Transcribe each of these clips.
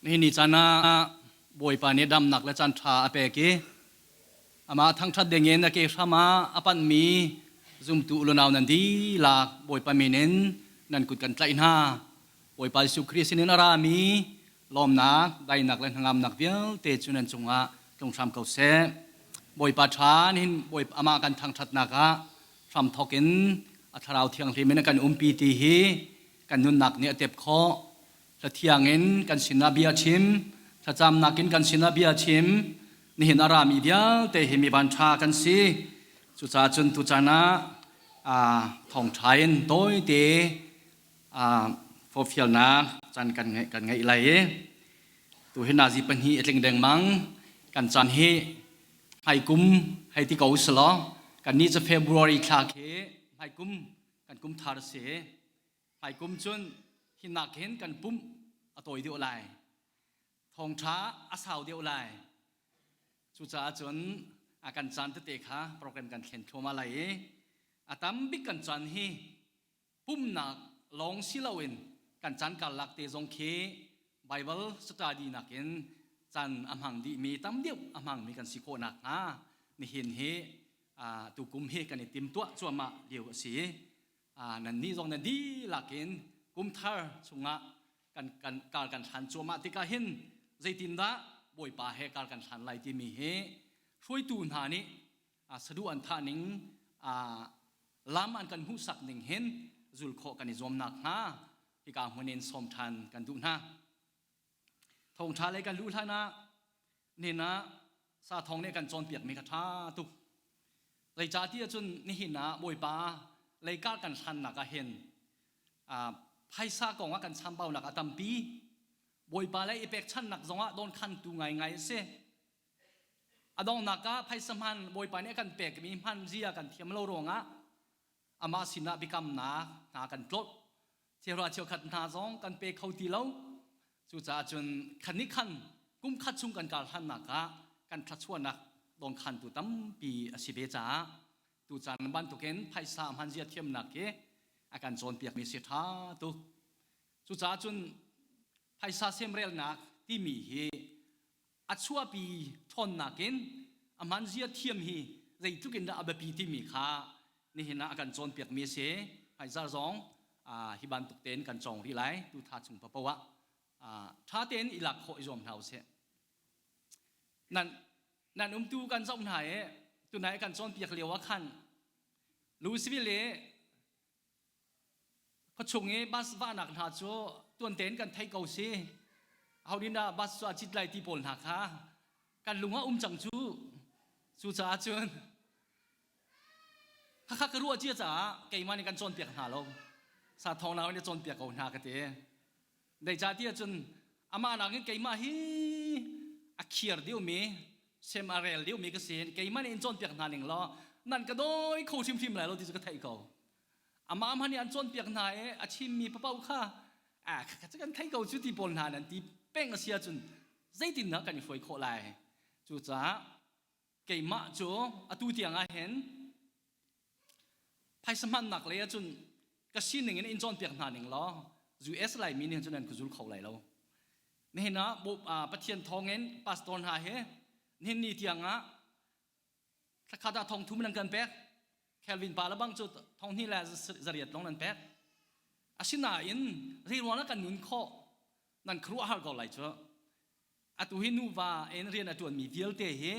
Nihin ni caan ah Bawipa nih damnak le caan ṭha a pek i amah thangṭhat dingin a ke hram ah a panhmi zumtu unau nan dihlak Bawipa min in nan kut kan tlaih hna. Bawipa Jesuh Khrih sinin a rami lawmnak, daihnak le hnangamnak vialte cu nan cungah tlung hram ko seh. Bawipa ṭha nihin Bawipa amah kan thangṭhatnak ah hramthawk in a Thlarau Thianghlim in a kan umpi ti hi kan nunnak nih a tep khawh. Hla thiang in kan sinah bia chim, thlacamnak in kan sinah bia chim. Nihin a rami vialte hi mi vanṭha kan si. Cucaah cun tuchan ah thawngṭha in tawite forhfialnak caan kan ngeih, kan ngeih lai i tu hi nazi pahnih a tling dengmang. Kan caan hi hmaikum hei ti ko usalaw kan nih cu February thla khi hmaikum kan kum thar a si. Hmaikum cun hi nak hin kan pumh a tawi deuh lai. Thawngṭha a sau deuh lai. Cucaah cun a kan caan tete kha program kan thlen thluahmah lai i a tam bik kan caan hi pumnak lawng si loin kan caan karlak te zong khi Bible study nakin caan a hmang dihmi tam deuh a hmangmi kan si khawh nakhnga nihin hi tukum hi kan i timtuah cuahmah lio a si. Nannih zong nan dihlak in kum thar chungah kan kan kar kan hlan cuahmah tikah hin zeitindah Bawipa he kar kan hlan lai timi hi hruaitu hna nih saduh an thah ning lam an kan hmuhsak ning hin zul khawh kan i zuam nakhnga hika hmun in sawm ṭhan kan duh hna. Thawngṭha lei kan luh hlan ah nin ah sa thawng nih kan cawnpiakmi kha ṭha tuk. Zeicahtiah cun nihin ah Bawipa leikar kan hlannak ah hin phaisa kong ah kan chambaunak a tampi. Bawipa lei i pekchannak zongah dawnkhantu ngaingai a si. A donghnak ah phaisa hman Bawipa nih a kan pekmi hman zia kan thiam lo ruangah amah sinah biakamnak hna kan tlolh. Cheuhra cheukhat hna zong kan pe kho ti lo. Cucaah cun khan nih khan kum khat chung kan kar hlannak ah kan thluachuahnak dawnkhantu tampi a si ve caah tucaan bantukin phaisa hmanzia thiamnak hi a kan cawnpiakmi si ṭha tuk. Cucaah cun phaisa semrelnak timi hi a chuahpi ṭhawnnak in a hmanzia thiam hi zeitluk in dah a biapi timi kha nihin ah a kan cawnpiakmi a si. Hmaizarh zong hi bantuk tein kan cawng rih lai tu tha chung papoah ah ṭha tein i lak khawh i zuam hna usih. Nan nan umtu kan zoh hna i tunai kan cawnpiak lio ah khan Louisville i Khuachung i bus vahnak hna cu tuan tein kan theih ko si. Ho nih dah bus cu a cit lai ti pawl hna kha kan lung ah um cang cu. Cucaah cun khakha ka ruah cia caah keimah nih kan cawnpiak hna lo. Sa thawng nau nih cawnpiak ko hna ka ti. Zeicahtiah cun amah nakin keimah hi a khiar deuhmi sem a rel deuhmi ka si. Keimah nih in cawnpiak hna ning law nan ka dawi kho hrimhrim lai lo ti cu ka theih ko. Amah hmanh nih an cawnpiak hna i a chimmi papoh kha a kha kan thei ko cu ti pawl hna nan ti peng a si ahcun zeitindah kan i hruai khawh lai? Cucaah keimah cu atu tiang ah hin phaisa hmannak lei ahcun ka sining in in cawnpiak hna ning law US Laimi nih cun nan ka zul kho lai lo. Nihin ah Pathian thawngin pastor hna he nihin ni tiang ah thlakhat ah thong thum nan kan pek. Calvin pa le bang cu thong hnih le zariat lawng nan pek. Asinain zeiruang ah kan nun khawh nan khuaruahhar ko lai cu. Atu hi nuva in rian a ṭuanmi vialte hi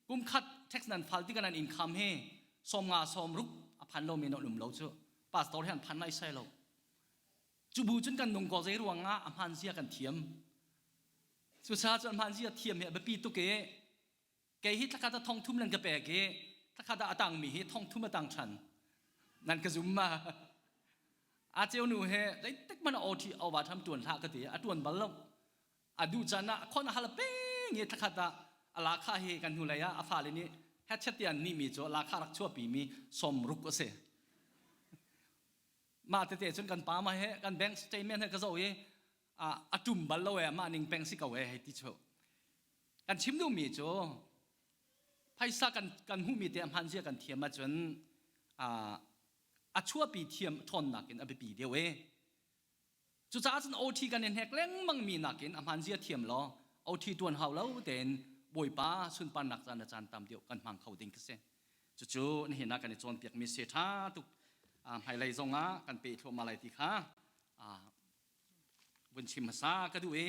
kum khat tax nan fal tikah nan income hi sawm nga sawm ruk a phan lomi nan um lo cu. Pastor hi an phan lai sai lo. Cu bu cun kan nung ko zei ruang ah a hmaan zia kan thiam. Cucaah cu a hmaan zia thiam hi a biapi tuk i Kei hi thlakhat ah thong thum nan ka pek i thlakhat ah a tangmi hi thong thum a tang ṭhan. Nan ka zum ma? A ceu nu he zeitik hmanh a awṭhi awva ṭham ṭuan hlah ka ti. A ṭuan bal lo. A duh caan ah khon a hal peng i thlakhat ah a lakha hi kan hnulei ah a fale nih hetchet ti an nihmi cu lakha rak chuahpimi sawmruk a si. Mah tete cun kan pa ma he kan bank statement he ka zoh i a ṭum bal lo e mah ning peng si ko e hei ti chu. Kan chim duhmi cu phaisa kan kan hmuhmi te a hman zia kan thiam ahcun a chuahpi thiam ṭhawnnak in a biapi deuh e. Cucaah cun OT kan i hnek lengmang mi nakin a hmaan zia thiam law OT tuan hau lo tein Bawipa sunparnak caan le caan tam deuh kan hmang kho ding khi si. Cucu nihin ah kan i cawnpiak mi si ṭha tuk hmailei zong ah kan peh thluahmah lai ti kha vun chim hmasa ka duh i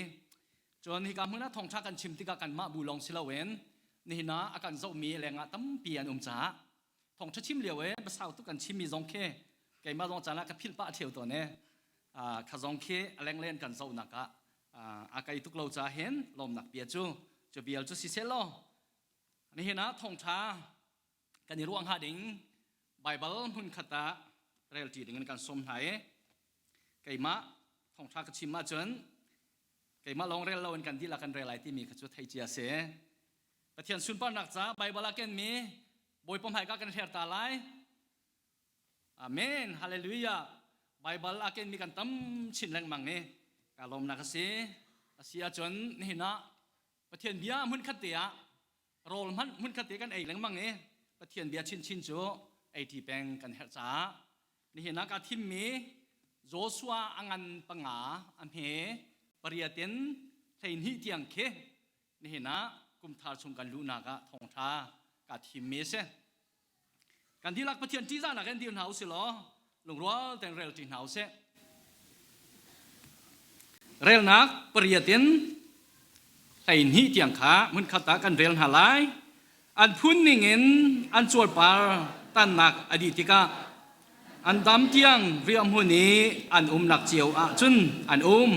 cun hika hmun ah thawngṭha kan chim tikah kanmah bu lawng si loin nihin ah a kan zohmi lengah tampi an um caah thawngṭha chim lio e basau tuk kan chimmi zong khi keimah zong caan ah ka philh pah ṭheo tawn e kha zong khi a lenglen kan zohnak ah a kai tuk lo ca hin lawmnak bia cu cu bial cu siseh law nihin ah thawngṭha kan i ruah hnga ding Baibal hmunkhat ah relṭi ding in kan sawm hna i keimah thawngṭha ka chim ahcun keimah lawng rel loin kan dihlak kan rel lai timi kha cu thei cia si. Pathian sunparnak ca Baibal ah kenmi Bawipa hmaika kan hler ta lai. Amen. Hallelujah. Baibal ah kenmi kan tam chin lengmang i ka lawmnak a si. A si ahcun nihin ah Pathian bia hmunkhat te ah rawl hmanh hmunkhat te kan ei lengmang i Pathian bia chinchin cu ei ṭi peng kan herh caah nihin ah kaa thimmi Joshua a ngan panga a hme pariat in 12 tiang khi nihin ah kumthar chung kan luhnak ah thawngṭha kaa thimmi a si. Kan dihlak Pathian ṭihzahnak in dir hna usih law lungrual tein rel ṭi hna usih. Relnak pariat in 12 tiang kha hmunkhat ah kan rel hna lai. An phun ningin an cuarpar tannak a dih tikah an dam tiang riahhmun i an umnak cio ah cun an um.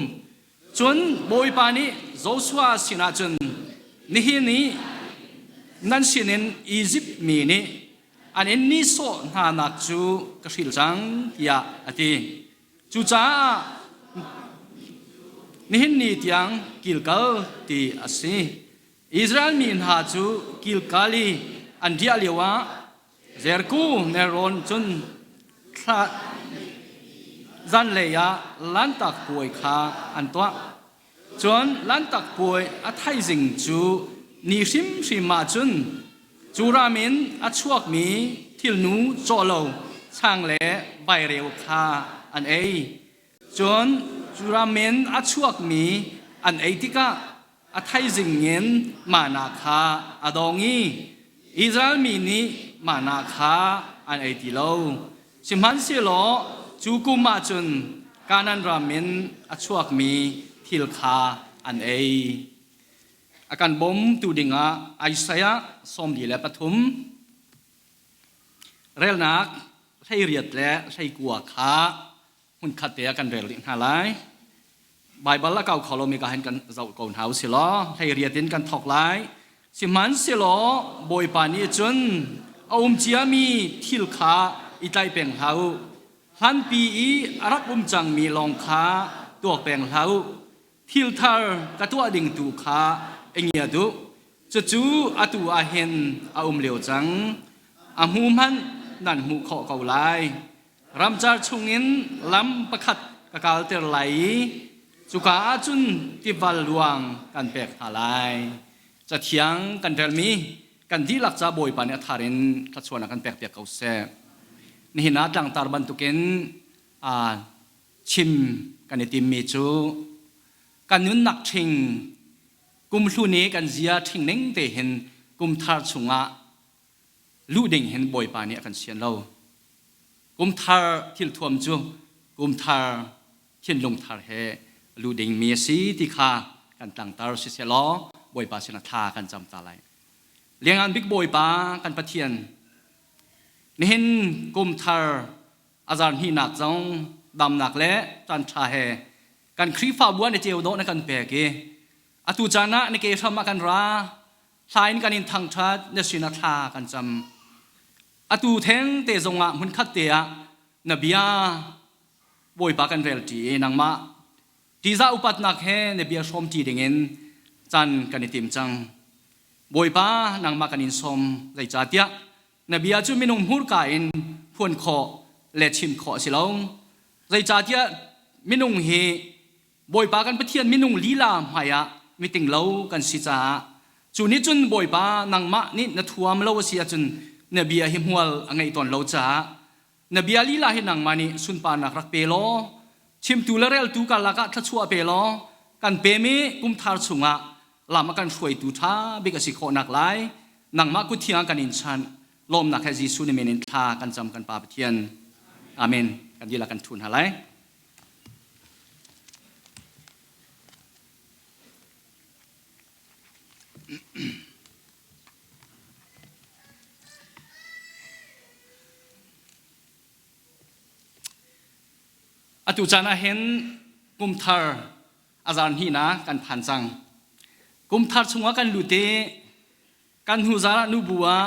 Cun Bawipa nih Joshua sinah cun, Nihin i nan sinin Izipt mi nih an in nihsawh hnanak cu ka hril cang, tiah a ti. Cucaah nihin ni tiang Gilgal ti a si. Israel mi hna cu Gilgal i an riah lioah Jericho nelrawn cun thla zanlei ah Lanhtak puai kha an tuah. Cun Lanhtak puai a thaizing cu ni hrimhrim ah cun cu ram in a chuakmi thilnu cawh lo chang le vaireu kha an ei. Cun cu ram in a chuakmi an ei tikah a thaizing in mana kha a dong i Israel mi nih mana kha an ei ti lo. Sihmanhsehlaw cu kum ah cun Kanaan ram in a chuakmi thil kha an ei. A kan bawmtu dingah Isaiah 43 relnak 18 le 19 kha hmunkhat te ah kan rel rih hna lai. Baibal a kau kho lomi ka hin kan zoh ko hna u si law 18 in kan thawk lai. Sihmanhsehlaw Bawipa nih cun a um ciami thil kha i tlaih peng hlah u. Hlanpi i a rak um cangmi lawng kha tuak peng hlah u. Thil thar ka tuah ding tu kha i ngia duh. Cucu atu ah hin a um lio cang. A hmu hmanh nan hmuh khawh ko lai. Ramcar chungin lam pakhat ka kalter lai i cuka ah cun tiva luang kan pek hna lai. Cathiang kan relmi kan dihlak ca Bawipa nih a thar in thluachuahnak kan pekpiak ko seh. Nihin ah tlangtar bantukin chim kan i timmi cu kan nunnak ṭhing kumhlun i kan zia ṭhing ning te hin kumthar chungah luh ding hin Bawipa nih a kan sian lo. Kumthar thilthuam cu kumthar thinlung thar he luh ding mi a si ti kha kan tlangtar siseh law Bawipa sinah thla kan cam ta lai. Liangan bik Bawipa kan Pathian nihin kumthar a zar hnihnak zong damnak le caan ṭha he kan Khrihfabu ah na ceu dawh na kan pek i atu caan ah na ke hram ah kan ra Hla in kan in thangṭhat, na sinah thla kan cam. Atu theng te zongah hmunkhat te ah na bia Bawipa kan rel ṭi i nangmah ṭihzah upatnak he na bia hrawm ṭi dingin caan kan i tim cang. Bawipa nangmah kan in sawm zeicahtiah na bia cu minung hmurka in phuan khawh le chim khawh a si lo. Zeicahtiah minung hi Bawipa kan Pathian minung lila hmaiah miting lo kan si caah cu nih cun Bawipa nangmah nih na thuam lo a si ahcun na bia hi hmual a ngeih tawn lo caah na bia lila hi nangmah nih sunparnak rak pe law. Chimtu le reltu karlak ah thluachuah pe law kan pem i kumthar chungah lam a kan hruaitu ṭha bik a si khawhnak lai nangmah kut thiang ah kan in chanh. Lawmnak he Jesuh na min in thla kan cam kan Pa Pathian. Amen. Kan dihlak kan ṭhu hna lai. Atu caan ah hin kumthar a zar hnihnak kan phan cang. Kumthar chungah kan lut i kan hnu zar ah nubu ah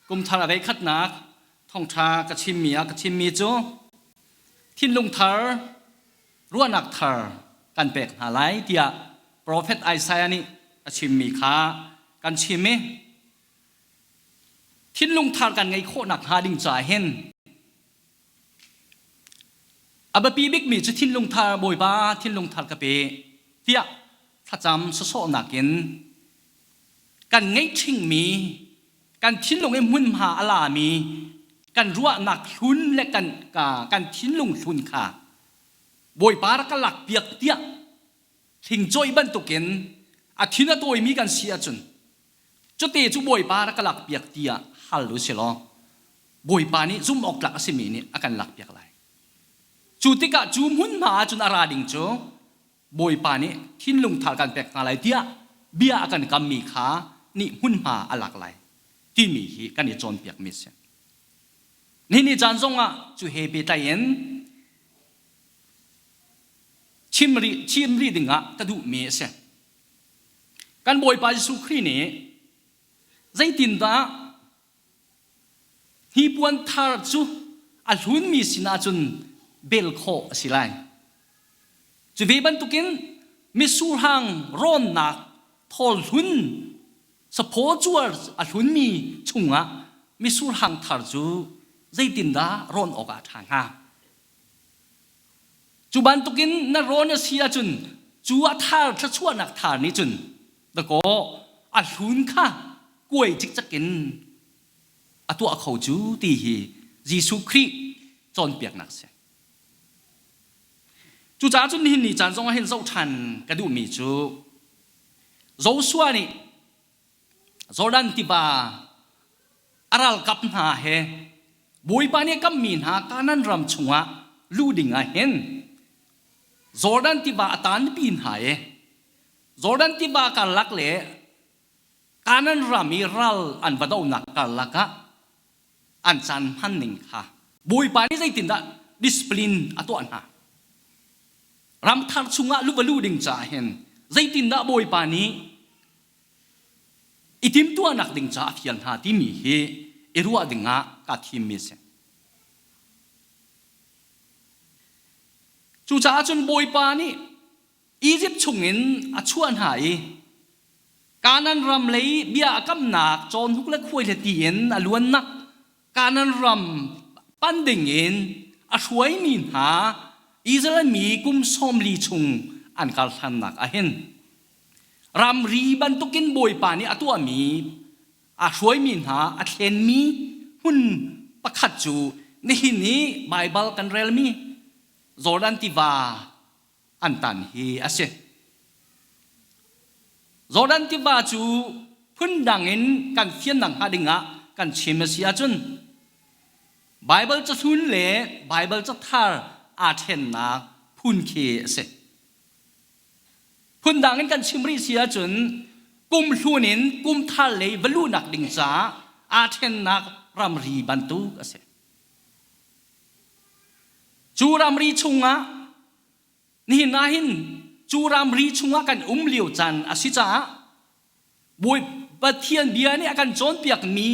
kumthar a veikhatnak thawngṭha ka chimmi ah ka chimmi cu thinlung thar ruahnak thar kan pek hna lai tiah profet Isaiah nih a chimmi kha kan chim i thinlung thar kan ngeih khawh nakhnga ding caah hin a biapi bikmi cu thinlung thar Bawipa thinlung thar ka pe tiah thlacam sawsawhnak in kan ngeih ṭhingmi kan thinlung i hmunhma a lami kan ruahnak hlun le kan kan thinlung hlun kha Bawipa rak ka lakpiak tiah hlingcawih bantukin a thin a tawimi kan si ahcun cute cu Bawipa rak ka lakpiak tiah hal u si law Bawipa nih zumh awk tlak a simi nih a kan lakpiak lai. Cu tikah cu hmunhma ahcun a ra ding cu Bawipa nih thinlung thar kan pek hna lai tiah bia a kan kammi kha nih hmunhma a lak lai timi hi kan i cawnpiakmi a si. Nihin ni caan zongah cu he pehtlai in chim rih, chim rih dingah ka duhmi a si. Kan Bawipa Jesuh Khrih nih zeitindah Hnipuan thar cu a hlunmi sinah cun bel khawh a si lai. Cu ve bantukin misurhang rawnnak thawl hlun saphaw cuar a hlunmi chungah misurhang thar cu zeitindah rawn awkah a ṭha hnga? Cu bantukin na rawn a si ahcun cu a thar thluachuahnak thar nih cun dakaw a hlun kha kuai cikcek in a tuah kho cu ti hi Jesuh Khrih cawnpiaknak a si. Cucaah cun nihin ni caan zong ah hin zoh ṭhan ka duhmi cu Joshua nih Jordan tiva a ralkap hna he Bawipa nih a kammi hna Kanaan ram chungah luh ding ah hin Jordan tiva a tanpi hna i Jordan tiva karlak le Kanaan ram i ral an va dohnak karlak ah an caan hman ning kha Bawipa nih zeitindah discipline a tuah hna. Ramthar chungah luva luh ding caah hin zeitindah Bawipa nih i timtuahnak ding caah a fial hna timi hi i ruah dingah kaa thimmi a si. Cucaah cun Bawipa nih Izipt chungin a chuah hna i Kanaan ram lei bia a kamnak cawnhuk le khuai le ti in a luannak Kanaan ram pan dingin a hruaimi hna Israel mi kum 40 chung an kal hlannak ah hin ramri bantukin Bawipa nih a tuahmi a hruaimi hna a thlenmi hmun pakhat cu nihin i Baibal kan relmi Jordan tiva an tan hi a si. Jordan tiva cu phundang in kan fiannak hnga dingah kan chim a si ahcun Baibal cahlun le Baibal cathar aa ṭhennak phun khi a si. Phundang in kan chim rih si ahcun kum hlun in kum thar lei va luhnak ding caah aa ṭhennak ramri bantuk a si. Cu ramri chungah nihin ah hin cu ramri chungah kan um lio caan a si caah Bawi Pathian bia nih a kan cawnpiakmi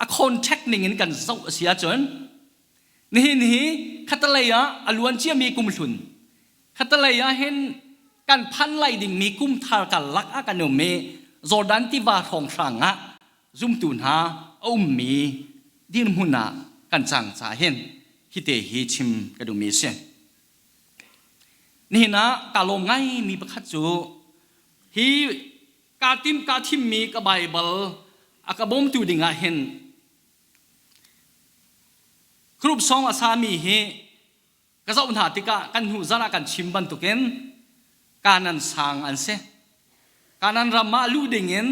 a contract ning in kan zoh a si ahcun nihin hi khatalei ah a luan ciami kum hlun khatalei ah hin kan phan lai dingmi kum thar karlak ah kan um i Jordan tiva hrawnghrang ah zumtu hna a ummi dirhmun ah kan cang caah hin hite hi chim ka duhmi a si. Nihin ah kaa lawm ngaimi pakhat cu hi kaa tim kaa thimmi ka Baibal a ka bawmtu dingah hin group song a sami hi. Ka zoh hna tikah kan hnu zarh ah kan chim bantukin Kanan sang an si. Kanan ram ah luh dingin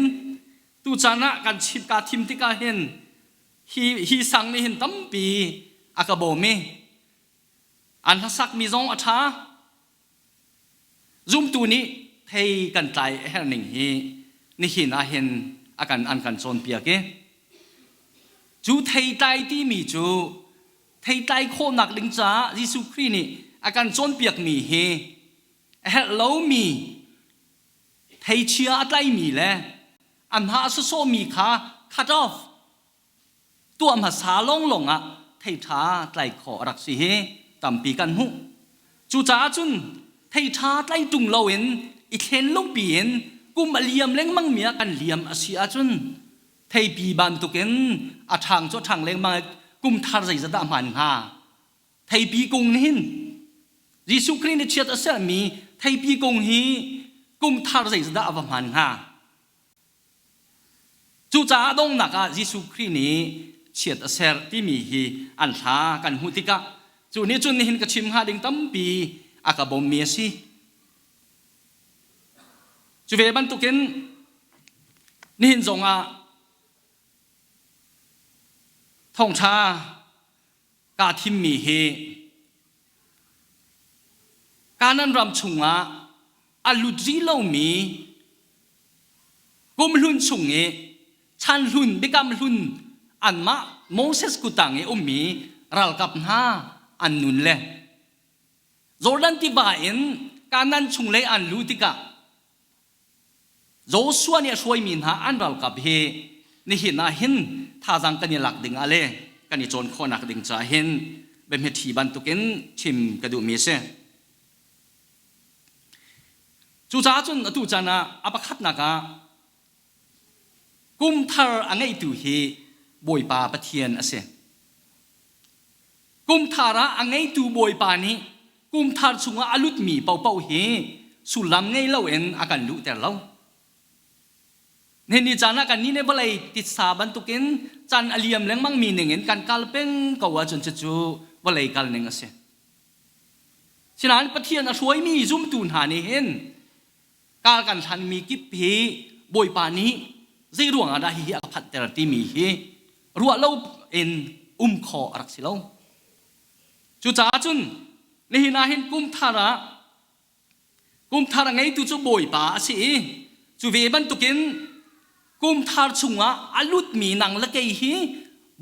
tuchan ah kan chim kaa thim tikah hin hi hi sang nih hin tampi a ka bawm i an hlasakmi zong a ṭha. Zumtu nih thei kan tlai a herh ning hi nihin ah hin a kan an kan cawnpiak i cu theitlai timi cu theitlai khawhnak ding caah Jesuh Khrih nih a kan cawnpiakmi hi a herh lomi theichia a tlaimi le a hna a sawsawhmi kha cut off tuah hmasa lawnglawng ah thei ṭha tlai khawh a rak si hi tampi kan hmuh. Cucaah cun thei ṭha tlai ṭung loin i thlen lo piin kum a liam lengmang mi ah kan liam a si ahcun theipi bantukin a ṭhang cu a ṭhang lengmang i kum thar zeizat dah hmaan hnga? Theipi kung nih hin Jesuh Khrih nih chiat a sermi theipi kung hi kum thar zeizat dah a va hmaan hnga? Cucaah donghnak ah Jesuh Khrih nih chiat a serh timi hi an hla kan hmuh tikah cu nih cun nihin ka chim hnga ding tampi a ka bawmmi a si. Cu ve bantukin nihin zongah thawngṭha kaa thimmi hi Kanan ram chungah a lut rih lomi kumhlun chung i chanhlun biakam hlun anmah Moses kuttang i ummi ralkap hna an nun le Jordan tiva in Kanan chunglei an luh tikah Joshua nih a hruaimi hna an ralkap hi nihin ah hin thazaang kan i lak ding ah le kan i cawn khawhnak ding caah hin biahmeṭhi bantukin chim ka duhmi a si. Cucaah cun atu caan ah a pakhatnak ah kum thar a ngeitu hi Bawipa Pathian a si. Kumthar ah a ngeitu Bawipa nih kumthar chungah a lutmi paohpaoh hi sullam ngei loin a kan luhter lo. Nihin ni caan ah kannih nih vawlei titsa bantukin caan a liam lengmangmi ningin kan kal peng ko ahcun cucu vawlei kal ning a si. Sinain Pathian a hruaimi zumtu hna nih hin kar kan hlanmi kip hi Bawipa nih zei ruangah dah hihi a ka phanhter timi hi ruah lo in um khawh a rak si lo. Cucaah cun nihin ah hin kum thar ah kum thar a ngeitu cu Bawipa a si i cu ve bantukin kum thar chungah a lutmi nang le kei hi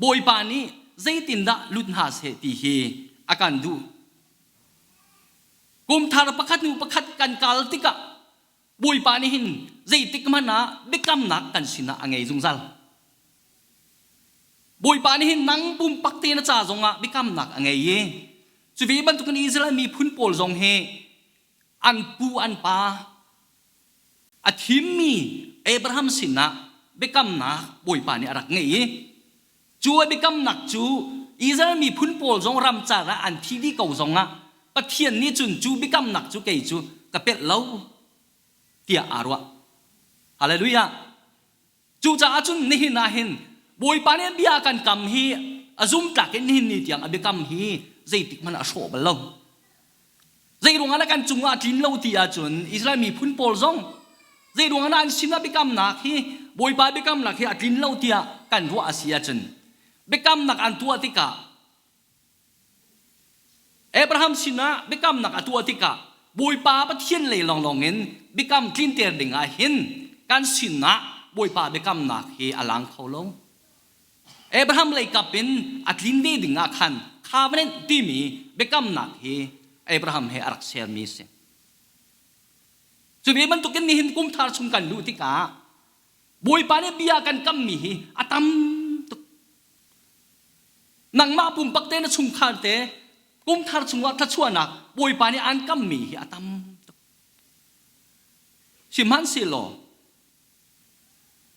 Bawipa nih zeitindah lut hna seh ti hi a kan duh. Kum thar pakhat hnu pakhat kan kal tikah Bawipa nih hin zeitik hmanh ah biakamnak kan sinah a ngei zungzal. Bawipa nih hin nang pumpak te na ca zongah biakamnak a ngei i cu ve bantukin Israel miphun pawl zong hi an pu an pa a thimmi Abraham sinah biakamnak Bawipa nih a rak ngei i cu a biakamnak cu Israel miphun pawl zong ramcar ah an thi dih ko zongah Pathian nih cun cu biakamnak cu kei cu ka pelh lo tiah aa ruah. Hallelujah! Cucaah cun nihin ah hin Bawipa nih bia kan kam hi a zumtlak in nihin ni tiang a biakam hi zeitik hmanh ah a hrawh bal lo. Zei ruangah dah kan cungah a tlin lo ti ahcun Israel miphun pawl zong zei ruangah dah an sinah biakamnak hi Bawipa biakamnak hi a tlin lo tiah kan ruah a si ahcun biakamnak an tuah tikah Abraham sinah biakamnak a tuah tikah Bawipa Pathian lei lawnglawng in biakam tlinter ding ah hin kan sinah Bawipa biakamnak hi a lang kho lo. Abraham leikap in a tlin ve ding ah khan covenant timi biakamnak hi Abraham he a rak sermi a si. Cu ve bantukin nihin kum thar chung kan luh tikah Bawipa nih bia kan kammi hi a tam tuk. Nangmah pumpak te na chungkhar te kum thar chungah thluachuahnak Bawipa nih aan kammi hi a tam tuk. Sihmanhsehlaw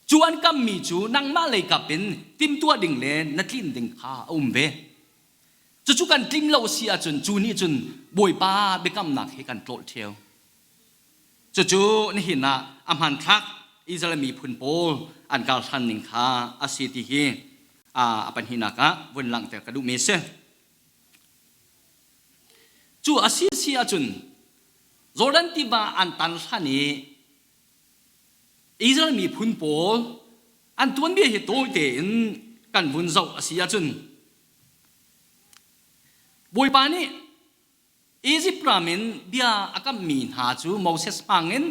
Cu an kammi cu nangmah lei kap in timhtuah ding le na tlin ding kha a um ve. Cucu kan tlin lo si ahcun cu nih cun Bawipa biakamnak hi kan tlawlh ṭheo. Cucu nihin ah a hmanthlak Israel miphun pawl an karhlan ning kha a si ti hi a pahnihnak ah vun langhter ka duhmi a si. Cu a si si ahcun Jordan tiva an tan hlan i Israel miphun pawl an tuanbia hi tawi tein kan vun zoh a si ahcun Bawipa nih Izipt ram in bia a kamhmi hna cu Moses hmangin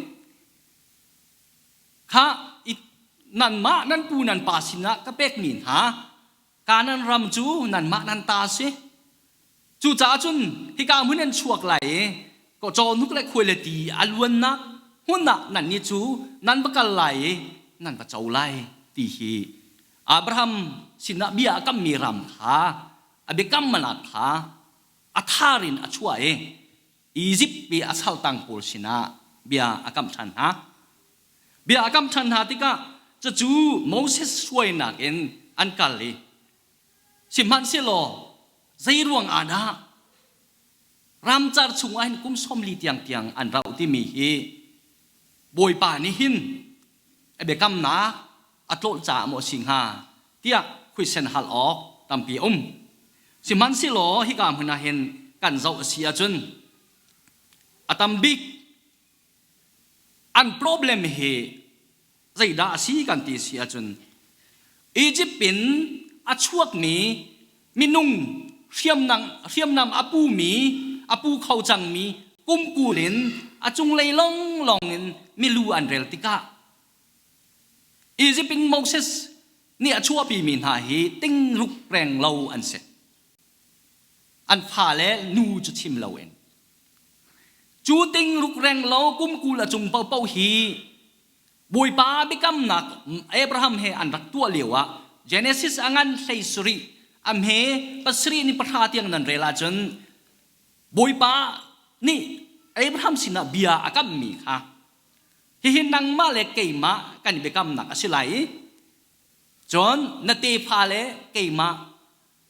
kha nanmah nan pu nan pa sinah ka pekmi hna Kanaan ram cu nanmah nan ta a si. Cucaah cun hika hmun in chuak lai i cawhnuk le khuai le ti a luannak hmun ah nannih cu nan va kal lai i nan va co lai ti hi Abraham sinah bia a kammi ram kha a biakamnak kha a thar in a chuah i Izipt i a saltang pawl sinah bia a kamh ṭhan hna. Bia a kamh ṭhan hna tikah cucu Moses hruainak in an kal i sihmanhsehlaw zei ruang ah dah ramcar chungah hin kum 40 tiang tiang an rauh timi hi Bawipa nih hin a biakamnak a tlawlh caah maw a si hnga tiah khuisen hal awk tampi a um. Sihmanhsehlaw hika hmun ah hin kan zoh a si ahcun a tam bik an problem hi zeidah a si kan ti si ahcun Egypt in a chuakmi minung hriamnam, hriamnam a pumi a pu kho cangmi kum 20 in a cunglei longlong in milu an rel tikah Egypt in Moses nih a chuahpimi hna hi tingruk reng lo an si. An fale nu cu chim loin. Cu tingruk reng lo kum 20 a cung paohpaoh hi Bawipa biakamnak Abraham he an rak tuah lio ah Genesis a ngan hlei sarih a hme pasarih ni pahra tiang nan rel ahcun Bawipa nih Abraham sinah bia a kammi kha hihi nangmah le keimah kan i biakamnak a si lai i cun na tefa le keimah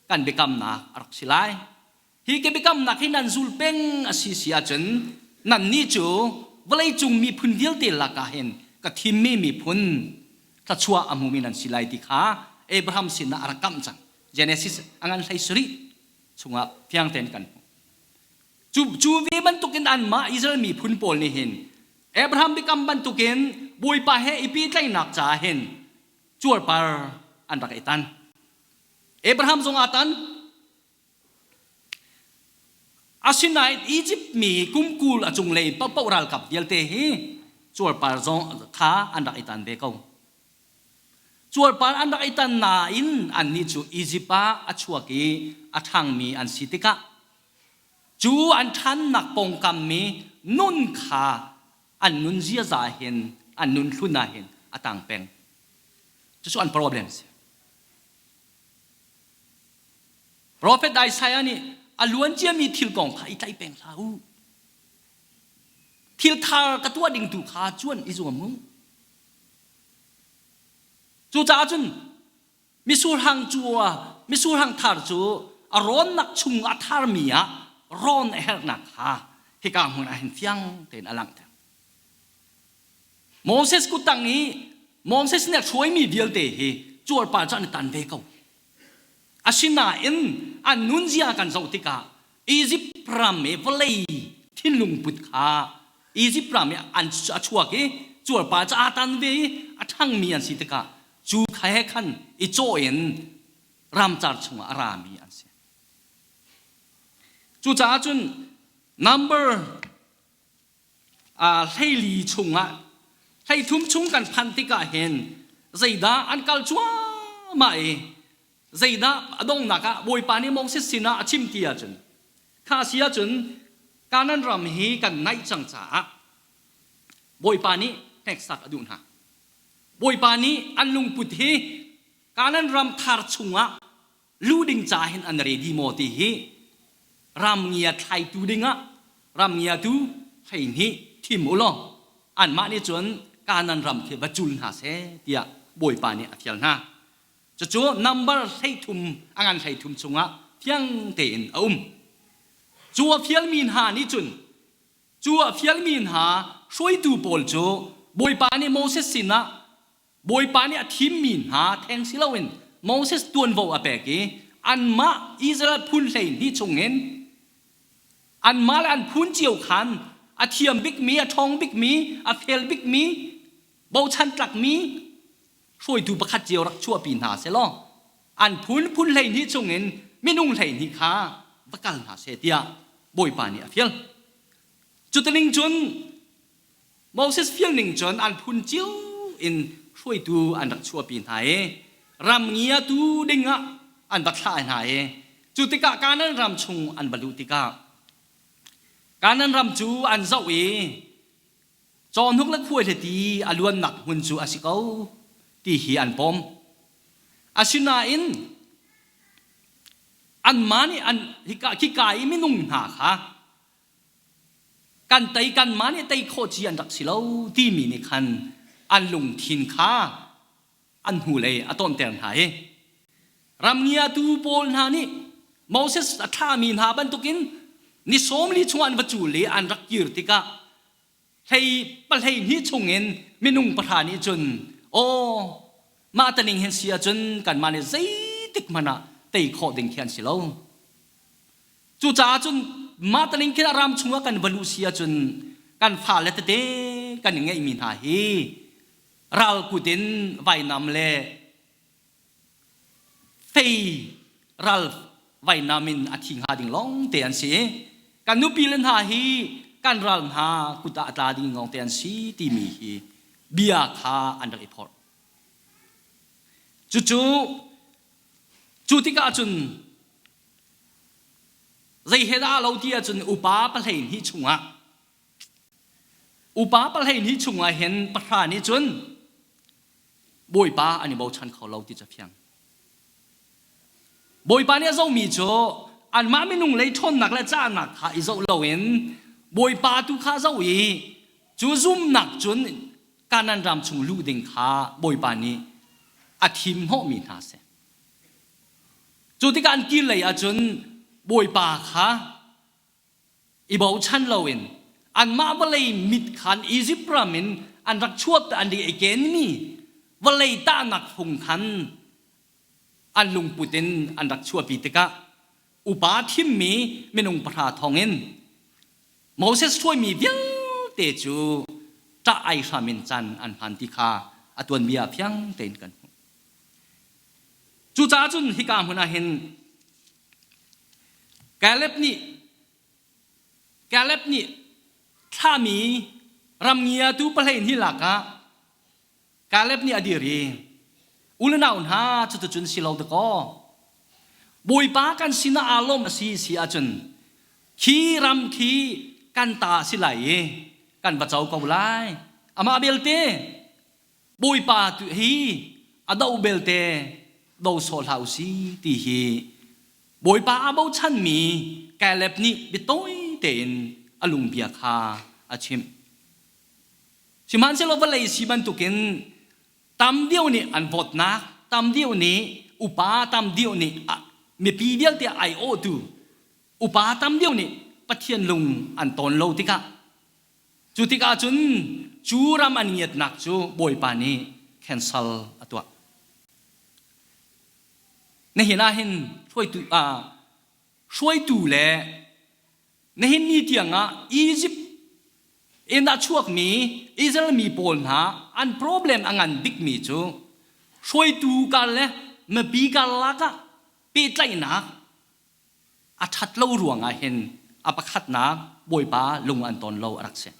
kan biakamnak a rak si lai. Hi ka biakamnak hi nan zul peng a si si ahcun nannih cu vawleicung miphun vialte lakah hin ka thimmi miphun thluachuah a hmumi nan si lai ti kha Abraham sinah a rak kamh cang. Genesis a ngan hlei sarih chungah fiang tein kan hmuh. Cu, cu ve bantukin anmah Israel miphun pawl nih hin Abraham biakam bantukin Bawipa he i pehtlaihnak caah hin cuarpar an rak i tan. Abraham zong aa tan. Asinain Izipt mi kum 20 a cunglei paohpaoh ralkap vialte hi cuarpar zong kha an rak i tan ve ko. Cuarpar an rak i tan nain annih cu Izipt ah a chuak i a ṭhangmi an si tikah cu an ṭhannak pawngkam mi nun kha an nun ziaza hin an nun hlun ah hin a tang peng. Cucu an problem a si. Profet Isaiah nih a luan ciami thil kong kha i tlaih peng hlah u. Thil thar ka tuah ding tu kha cuan i zuam u. Cucaah cun misurhang cu misurhang thar cu a rawnnak chung a tharmi ah rawn a herhnak kha hika hmun ah hin fiang tein a langhter. Moses kuttang i Moses nih a hruaimi vialte hi cuarpar cu an i tan ve ko. Asinain an nunzia kan zoh tikah Izipt ram i vawlei thinlung put kha Izipt ram i an a chuak i cuarpar cu aa tan ve i a ṭhangmi an si tikah cu kha he khan i cawh in ramcar chungah a rami an si. Cucaah cun number 14 chungah 13 chung kan phanh tikah hin zeidah an kal cuahmah i zeidah a donghnak ah Bawipa nih Moses sinah a chim ti ahcun kha si ahcun Kanaan ram hi kan naih cang caah Bawipa nih hneksak a duh hna. Bawipa nih an lungput hi Kanaan ram thar chungah luh ding ca hin an ready maw ti hi ramngia thlaitu dingah ramngiatu 12 thim u law anmah nih cun Kanaan ram khi va cul hna seh tiah Bawipa nih a fial hna. Cucu number 13 a ngan 13 chungah fiang tein a um. Cu a fialmi hna nih cun cu a fialmi hna hruaitu pawl cu Bawipa nih Moses sinah Bawipa nih a thimmi hna theng si loin Moses tuanvo a pek i anmah Israel phun 12 chungin Anmah le an phun cio khan a thiam bikmi, a ṭhawng bikmi, a fel bikmi, bochan tlakmi hruaitu pakhat cio rak chuahpi hna selaw an phun phun 12 chungin minung 12 kha va kal hna seh tiah Bawipa nih a fial. Cutining cun Moses fial ning cun an phun cio in hruaitu an rak chuahpi hna i ram ngiatu dingah an va thlah hna i cu tikah Kanaan ram chung an va luh tikah Kanaan ram cu an zoh i cawhnuk le khuaihliti a luannak hmun cu a si ko ti hi an pom. Asinain anmah nih an hika khika i minung hna kha Kan tei kanmah nih tei khawh ci an rak si lo timi nih khan an lungthin kha an hnulei a tawnter hna i ramngiatu pawl hna nih Moses a thlahmi hna bantukin ni 40 chung an va cul i an rak kir tikah hlei pahlei hnih chungin minung pahra nih cun aw mah taning hin si ahcun kanmah nih zeitik hmanh ah tei khawh ding khi an si lo. Cucaah cun mah taling khin a ram chungah kan va luh si ahcun kan fale tete kan i ngeihmi hna hi ral kut in vainam le fei ral vainam in a thi hnga ding lawng te an si. Kan nupi le hna hi kan ral hna kut ah a tla ding lawng te an si timi hi bia kha an rak i phorh. Cucu cu tikah cun Zei he dah lo ti ahcun upa 12 chungah upa 12 chungah hin pahra nih cun Bawipa an i bochan kho lo ti cu fiang. Bawipa nih a zohmi cu anmah minung lei ṭhawnnak le cahnak kha i zoh loin Bawipa tu kha zoh i cu zumnak cun Kanaan ram chung luh ding kha Bawipa nih a thim hnawhmi hna a si. Cu tikah an kir lei ahcun Bawipa kha i bochan loin anmah vawlei mit khan Izipt ram in an rak chuak an ri i kenmi vawlei tahnak fung khan an lungput in an rak chuahpi tikah upa thimmi minung pahra thawngin Moses hruaimi vialte cu ṭah ai hram in caan an hman ti kha a tuanbia fiang tein kan hmuh. Cucaah cun hika hmun ah hin Caleb nih Caleb nih thlami ramngiatu 12 lakah Caleb nih a dir i u le nau hna cuticun si lo dakaw Bawipa kan sinah aa lawm a si si ahcun khi ram khi kan ta a si lai i kan va co ko lai amah belte Bawipa tu hi a do belte do sawh hlah u si ti hi Bawipa aa bochanmi Caleb nih biatawi tein a lungbia kha a chimh. Sihmanhsehlaw vawlei si bantukin tam deuh nih an vote-nak, tam deuh nih upa tam deuh nih mipi vialte aiawhtu upa tam deuh nih Pathian lung an tawn lo tikah Cu tikah cun cu ram an ngiatnak cu Bawipa nih cancel a tuah. Nihin ah hin hruaitu, uh, hruaitu le nihin ni tiangah Egypt in a chuakmi Israel mi pawl hna an problem a ngan bikmi cu hruaitu kar le mipi karlak ah pehtlaihnak a ṭhat lo ruangah hin a pakhatnak Bawipa lung an ton lo a rak si.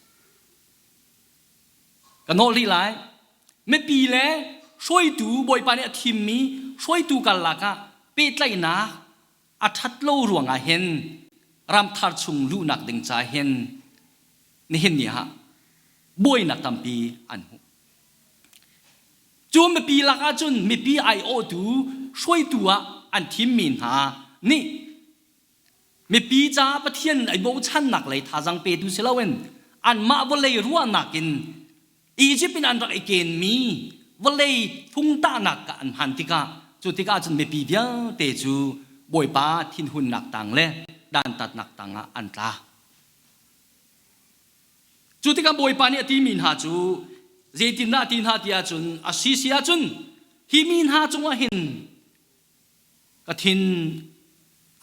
Ka nawl rih lai. Mipi le hruaitu Bawipa nih a thimmi hruaitu karlak ah pehtlaihnak a ṭhat lo ruangah hin ramthar chung luhnak ding ca hin nihin ni ah buainak tampi an hmuh. Cu mipi lakah cun mipi aiawhtu hruaitu ah an thimmi hna nih mipi caah Pathian ai bochannak lei thazaang petu si loin anmah vawlei ruahnak in Egypt in an rak i kenmi vawlei fungtahnak ka an hman tikah cu tikah cun mipi vialte cu Bawipa thinhunnak tang le dantatnak tangah an tla. Cu tikah Bawipa nih a timi hna cu zeitindah a ti hna ti ahcun a si si ahcun hi mi hna cungah hin ka thin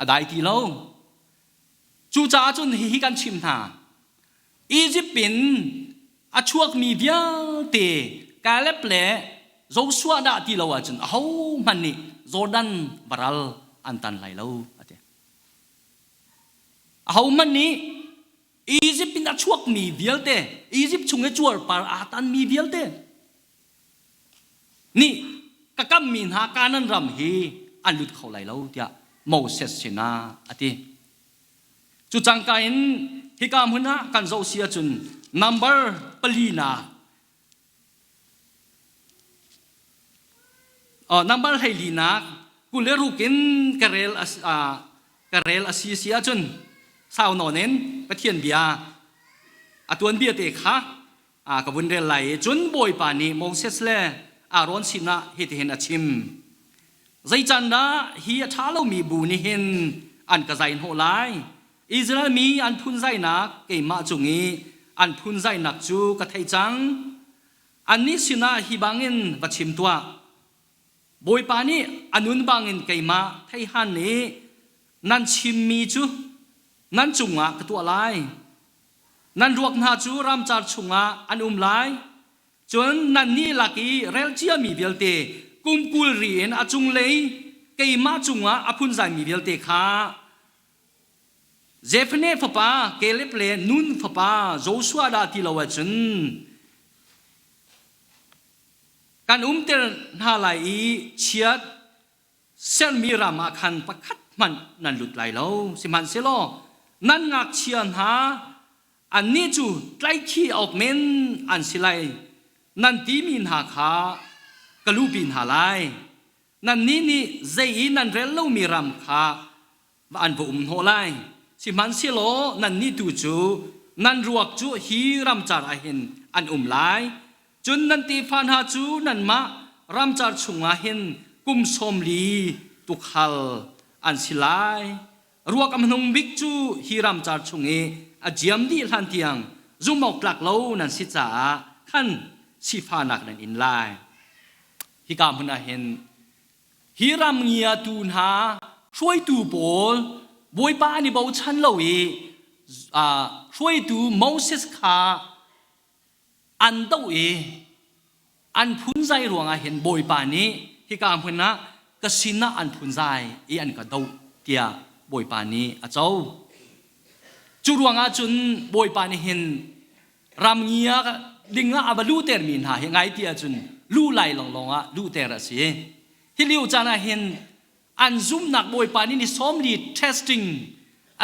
a dai ti lo. Cucaah cun hihi kan chimh hna. Izipt in a chuakmi vialte Caleb le Joshua dah ti lo ahcun ahohmanh nih Jordan varal an tan lai lo, a ti. Ahohmanh nih Izipt in a chuakmi vialte, Izipt chung i cuarpar aa tanmi vialte nih ka kammi hna Kanaan ram hi an lut kho lai lo tiah Moses sinah a ti. Cu cangka in hika hmun ah kan zoh si ahcun number palinak number hleilinak 26 in ka rel ka rel a si si ahcun sau nawn in Pathian bia a tuanbia te kha ka vun rel lai i cun Bawipa nih Moses le Aaron sinah hitihin a chim Zeicandah hi a ṭha lomi bu nih hin an ka zai hnawh lai Israel mi an phunzainak keimah cung i an phunzainak cu ka theih cang annih sinah hi bangin va chim tuah Bawipa nih a nun bangin keimah theihan nih nan chimmi cu nan cungah ka tuah lai Nan ruak hna cu ramcar chungah an um lai. Cun nannih lak i rel ciami vialte kum 20 ri in a cunglei keimah cungah a phunzaimi vialte kha Zefaneh fapa Caleb le Nun fapa Joshua dah ti lo ahcun kan umter hna lai i chiat sermi ram ah khan pakhat hmanh nan lut lai lo. Sihmanhsehlaw nan ngakchia hna annih cu tlaihkhih awk men an si lai nan timi hna kha ka luhpi hna lai. Nannih nih zei i nan rel lomi ram kha an va um hnawh lai. Sihmanhsehlaw nannih tu cu nan ruak cu hi ramcar ah hin an um lai. Cun nan tefa hna cu nanmah ramcar chungah hin kum sawm li tuukhal an si lai. Ruak a hmanung bik cu hi ramcar chung i a ziam dih hlan tiang zumhawktlak lo nan si caah khan sifahnak nan in lai. Hika hmun ah hin Hi ram ngiatu hna hruaitu pawl Bawipa an i bochan lo i hruaitu Moses kha an doh i an phunzai ruangah hin Bawipa nih hika hmun ah ka sinah an phunzai i an ka doh tiah Bawipa nih a co. Cu ruangah cun Bawipa nih hin ram ngia ding ah a va luhtermi hna hi ngai ti ahcun luh lai lawnglawng ah luhter a si. Hi lio caan ah hin an zumhnak Bawipa nih ni 40 testing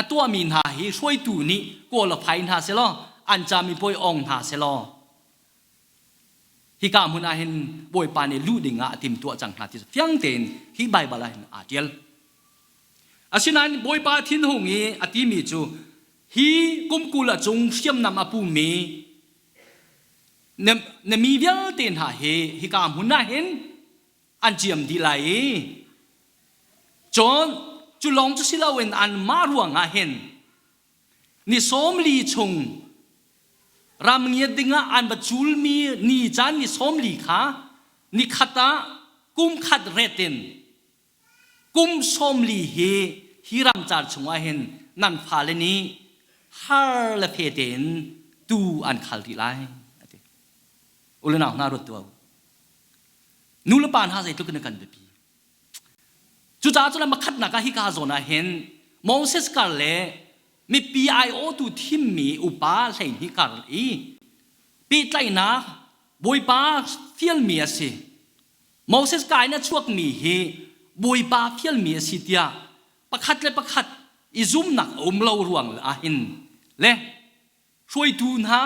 a tuahmi hna hi hruaitu nih qualify hna selaw an camipuai ong hna selaw hika hmun ah hin Bawipa nih luh ding ah a timtuah cang hna ti fiang tein hi Baibal ah hin aa tial. Asinain Bawipa thinhung i a timi cu hi kum 20 a cung hriamnam a pumi na mi vialte hna hi hika hmun ah hin an ciam dih lai i cun cu lawng cu si loin anmah ruangah hin ni 40 chung ram ngiat dingah an va culmi ni caan ni 40 kha ni khat ah kum khat ret in Kum 40 hi hi ramcar chungah hin nan fale nih har le fe tein tuu an khal rih lai a ti. U le nau hna ruat tuah u. Nu le pa hna zeitluk in kan biapi. Cucaah cun pakhatnak ah hika zawn ah hin Moses kar le mipi aiawhtu thimmi upa 12 kar i pehtlaihnak Bawipa fialmi a si. Moses ka in a chuakmi hi Bawipa fialmi a si tiah pakhat le pakhat i zumnak a um lo ruang ahhin le hruaitu hna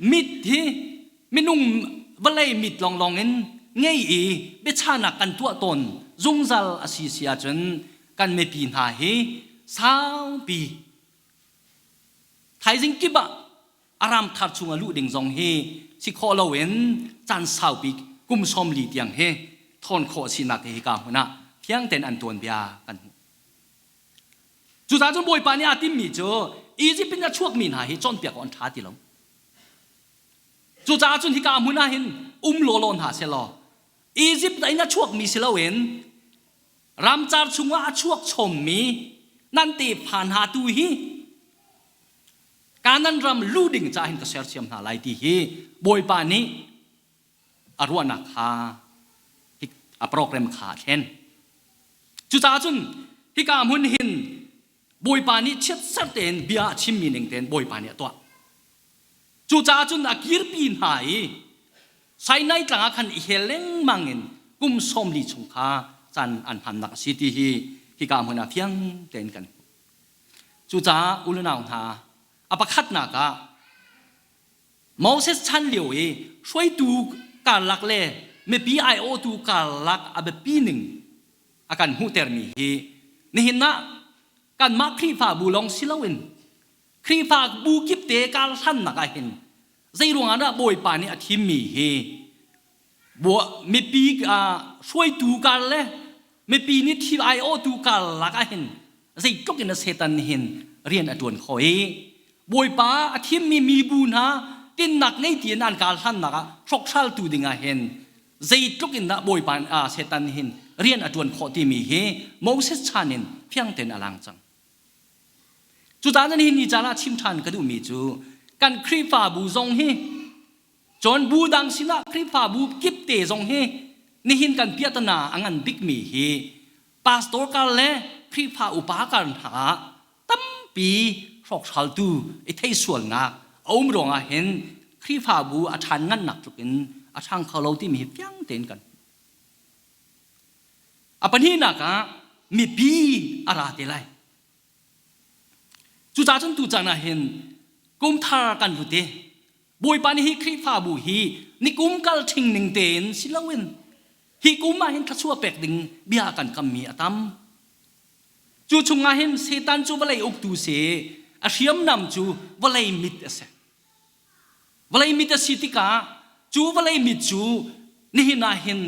mit hi minung vawlei mit lawnglawng in ngei i biachahnak kan tuah tawn zungzal a si si ahcun kan mipi hna hi saupi thaizing kip ah a ram thar chung a luh ding zong hi si khawh loin caan saupi kum 40 tiang hi thawn khawh sinak hi hika hmun ah fiang tein an tuanbia kan hmuh. Cucaah cun Bawipa nih aa timmi cu Egypt in a chuakmi hna hi cawnpiak awk an ṭha ti lo. Cucaah cun hika hmun ah hin um lawlaw hna sehlaw Egypt in a chuakmi si loin ramcar chungah a chuak chommi nan tefa hna tu hi. Kanan ram lu ding ca hin ka sersiam hna lai ti hi Bawipa nih a ruahnak kha a program kha a thlen. Cucaah cun hika hmun hin Bawipa nih chiatser tein bia a chimmi ning tein Bawipa nih a tuah. Cucaah cun a kirpi hna i Sinai tlang ah khan i hel lengmang in kum 40 chung kha caan an hmannak a si ti hi hika hmun ah fiang tein kan hmuh. Cucaah u le nau hna, a pakhatnak ah Moses chan lio i hruaitu karlak le mipi aiawhtu karlak a biapi ning a kan hmuhtermi hi nihin ah kanmah Khrihfabu lawng si loin Khrihfabu kip te karhlannak ah hin zeiruang ah dah Bawipa nih a thimmi hi mipi hruaitu kar le mipi nih thil aiawhtu karlak ah hin zeitluk in a Satan nih hin rian a ṭuan khawh i Bawipa a thimmi mibu hna tinnak ngei tiin an kar hlannak ah hrokhral-tu ding ah hin zeitluk in dah Bawipa Satan nih hin rian a ṭuan khawh timi hi Moses chan in fiang tein a lang cang. Cucaah nan hi ni caan ah chim ṭhan ka duhmi cu kan Khrihfabu zong hi cun bu dang sinah Khrihfabu kip te zong hi nihin kan piahtana a ngan bikmi hi pastor kar le Khrihfa upa kar hna ah tampi hrawkhraltu i theisualnak a um ruangah hin Khrihfabu a ṭhan ngannak tluk in a ṭhang kho lo timi hi fiang tein kan A pahnihnak ah mipi a ra te lai. Cucaah cun tucaan ah hin kumthar kan lut i Bawipa nih hi Khrihfabu hi nikum kal ṭhing ning tein si loin hi kum ah hin thluachuah pek ding bia kan kammi a tam. Cu chungah hin Satan cu vawlei uktu si, a hriamnam cu vawlei mit a si. Vawlei mit a si tikah cu vawlei mit cu nihin ah hin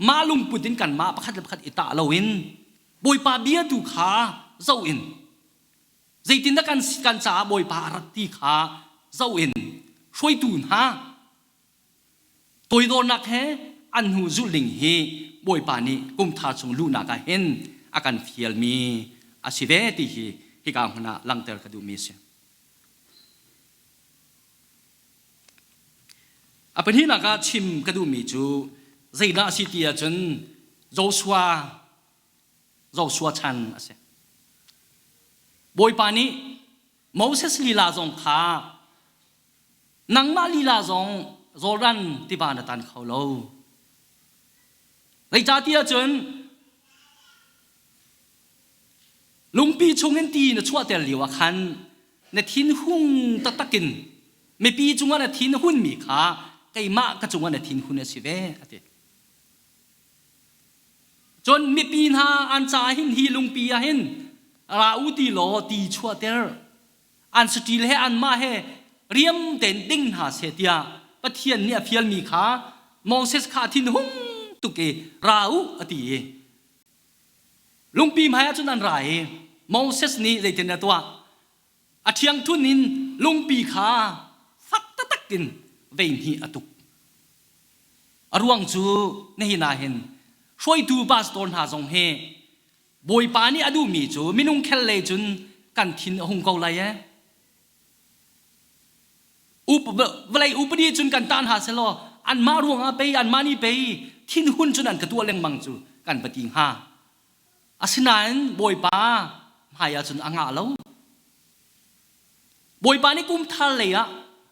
mah lungput in kanmah pakhat le pakhat i tah loin Bawipa bia tu kha zoh in zeitindah kan kan caah Bawipa a rat ti kha zoh in hruaitu hna toidornak he an hnu zulh ding hi Bawipa nih kumthar chung luhnak ah hin a kan fialmi a si ve ti hi hika hmun ah langhter ka duhmi a si. A pahnihnak ah chim ka duhmi cu zeidah a si ti ahcun Joshua Joshua chan a si. Bawipa nih Moses lila zong kha nangmah lila zong Jordan tiva na tan kho lo. Zeicahtiah cun Lungpi chungin ti na chuahter lio ah khan na thinhung taktak in mipi cungah na thin hunmi kha keimah ka cungah na thinhun a si ve a ti. Cun mipi hna an caah hin hi lungpi ah hin ra u ti law ti chuahter an saṭil he anmah he riam tein ding hna seh tiah Pathian nih a fialmi kha Moses kha a thinhung tuk i ra u a ti i Lungpi hmaiah cun an ra i Moses nih zeitin a tuah? A ṭhiangṭhun in lungpi kha fak taktak in vei hnih a tuk. A ruang cu nihin ah hin hruaitu pastor hna zong hi Bawipa nih a duhmi cu minung khel lei cun kan thin a hung ko lai ee. Vawlei upadi cun kan tah hna selaw anmah ruangah pei anmah nih pei thinhun cun an ka tuah lengmang cu kan va ti hnga. Asinain Bawipa hmai ah cun a ngah lo. Bawipa nih kum thar lei ah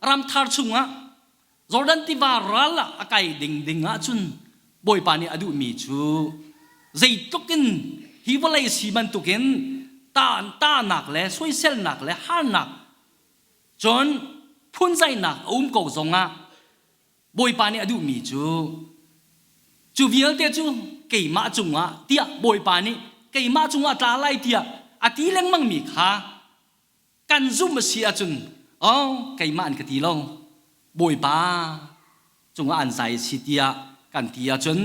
ramthar chungah Jordan tiva ral ah a kai ding ding ahcun Bawipa nih a duhmi cu zeitluk in hi vawlei si bantukin tahnak le soiselnak le harnak cun phunzainak a um ko zongah Bawipa nih a duhmi cu cu vialte cu keimah cungah tiah Bawipa nih keimah cungah tla lai tiah a ti lengmangmi kha kan zumh a si ahcun oh keimah an ka ti lo Bawipa cungah an zai a si tiah kan ti ahcun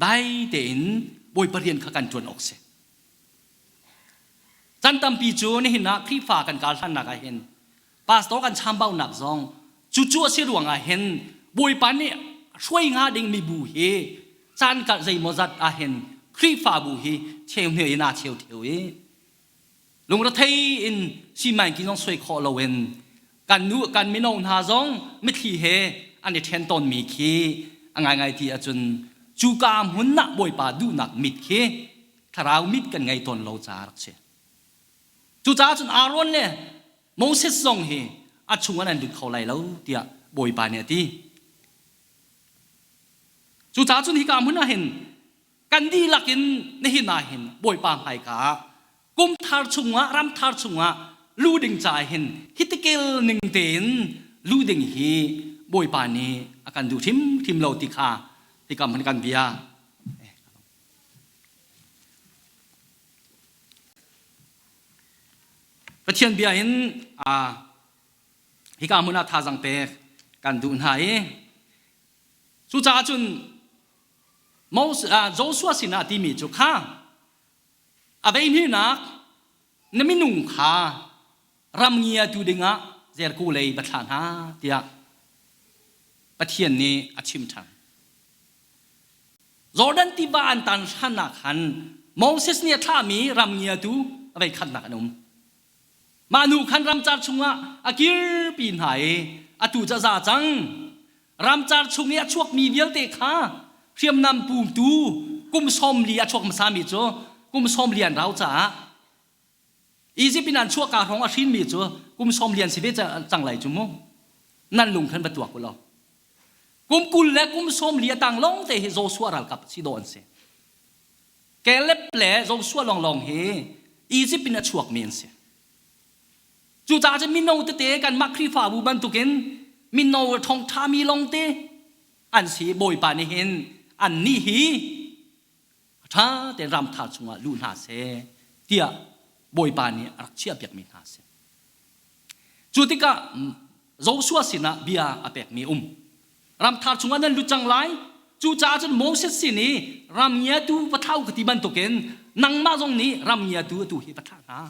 dai tein Bawipa rian kha kan ṭuan awk si. Can tampi cu nihin ah Khrihfa kan kal hlannak ah hin pastor kan chambaunak zong cucu a si ruangah hin Bawipa nih hruai hnga ding mibu hi caan kal zeimawzat ah hin Khrihfabu hi cheu hne in aa cheu theu i lungrethei in simaingki zong soi khawh loin. Kan nu kan mino hna zong mitthli he an i ṭhen tawnmi khi a ngaingai ti ahcun cuka hmun ah Bawipa duhnak mit khi thlarau mit kan ngei tawn lo caah rak si. Cucaah cun Aaron le Moses zong hi a chungah nan lut kho lai lo tiah Bawipa nih a ti. Cucaah cun hika hmun ah hin kan dihlak in nihin ah hin Bawipa hmaika ah kum thar chungah ram thar chungah lu ding caah hin hitikel ning tein lu ding hi Bawipa nih a kan duh hrimhrim lo ti kha hika hmun kan bia. Pathian bia in hika hmun ah thazang pek kan duh hna i cucaah cun Joshua sinah timi cu kha a veihnihnak na minung kha ram ngiatu dingah Jericho lei va thlah hna tiah Pathian nih a chim ṭhan. Jordan tiva an tan hlan ah khan Moses nih a thlahmi ram ngiatu a vei khatnak an um. Mah hnu khan ramcar chungah a kirpi hna i atu cu a za cang. Ramcar chung i a chuakmi vialte kha hriamnam pumtu kum 40 a chuak hmasami cu kum 40 an rau caah Izipt in an chuahka hrawng a hrinmi cu kum 40 an si ve cang lai cu mu. Nan lung khan va tuak u law. Kum 20 le kum 40 a tang lawng te hi Joshua ralkap si dawh an si. Caleb le Joshua lawnglawng hi Izipt in a chuakmi an si. Cucaah cun mino tete kanmah Khrihfabu bantukin mino ṭhawngṭhami lawngte an si. Bawipa nih hin annih hi a ṭha tein ramtha chungah luh hna seh tiah Bawipa nih a rak chiahpiakmi hna a si. Cu tikah Joshua sinah bia a pekmi um. Ramthar chungah nan lut cang lai. Cucaah cun Moses sin i ram ngiatu va thlah u ka ti bantukin nangmah zong nih ram ngiatu atu hi va thlah hna.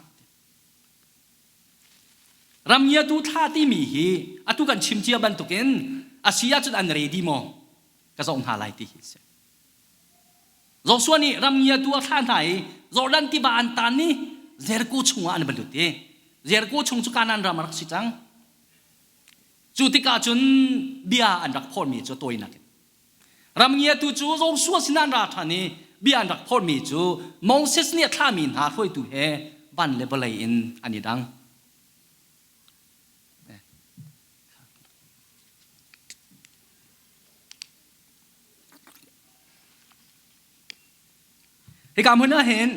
Ram ngiatu thla timi hi atu kan chim cia bantukin a si ahcun an ready maw ka zoh hna lai ti hi a si. Joshua nih ram ngiatu a thlah hna i Jordan tiva an tan i Jericho chungah an va lut i Jericho chung cu Kanaan ram a rak si cang. Cu tikah cun bia an rak phormi cu tawinak in ram ngiatu cu Joshua sinah an ra ṭhan i bia an rak phormi cu Moses nih a thlahmi hna hruaitu he van le vawlei in an i dang. Hika hmun ah hin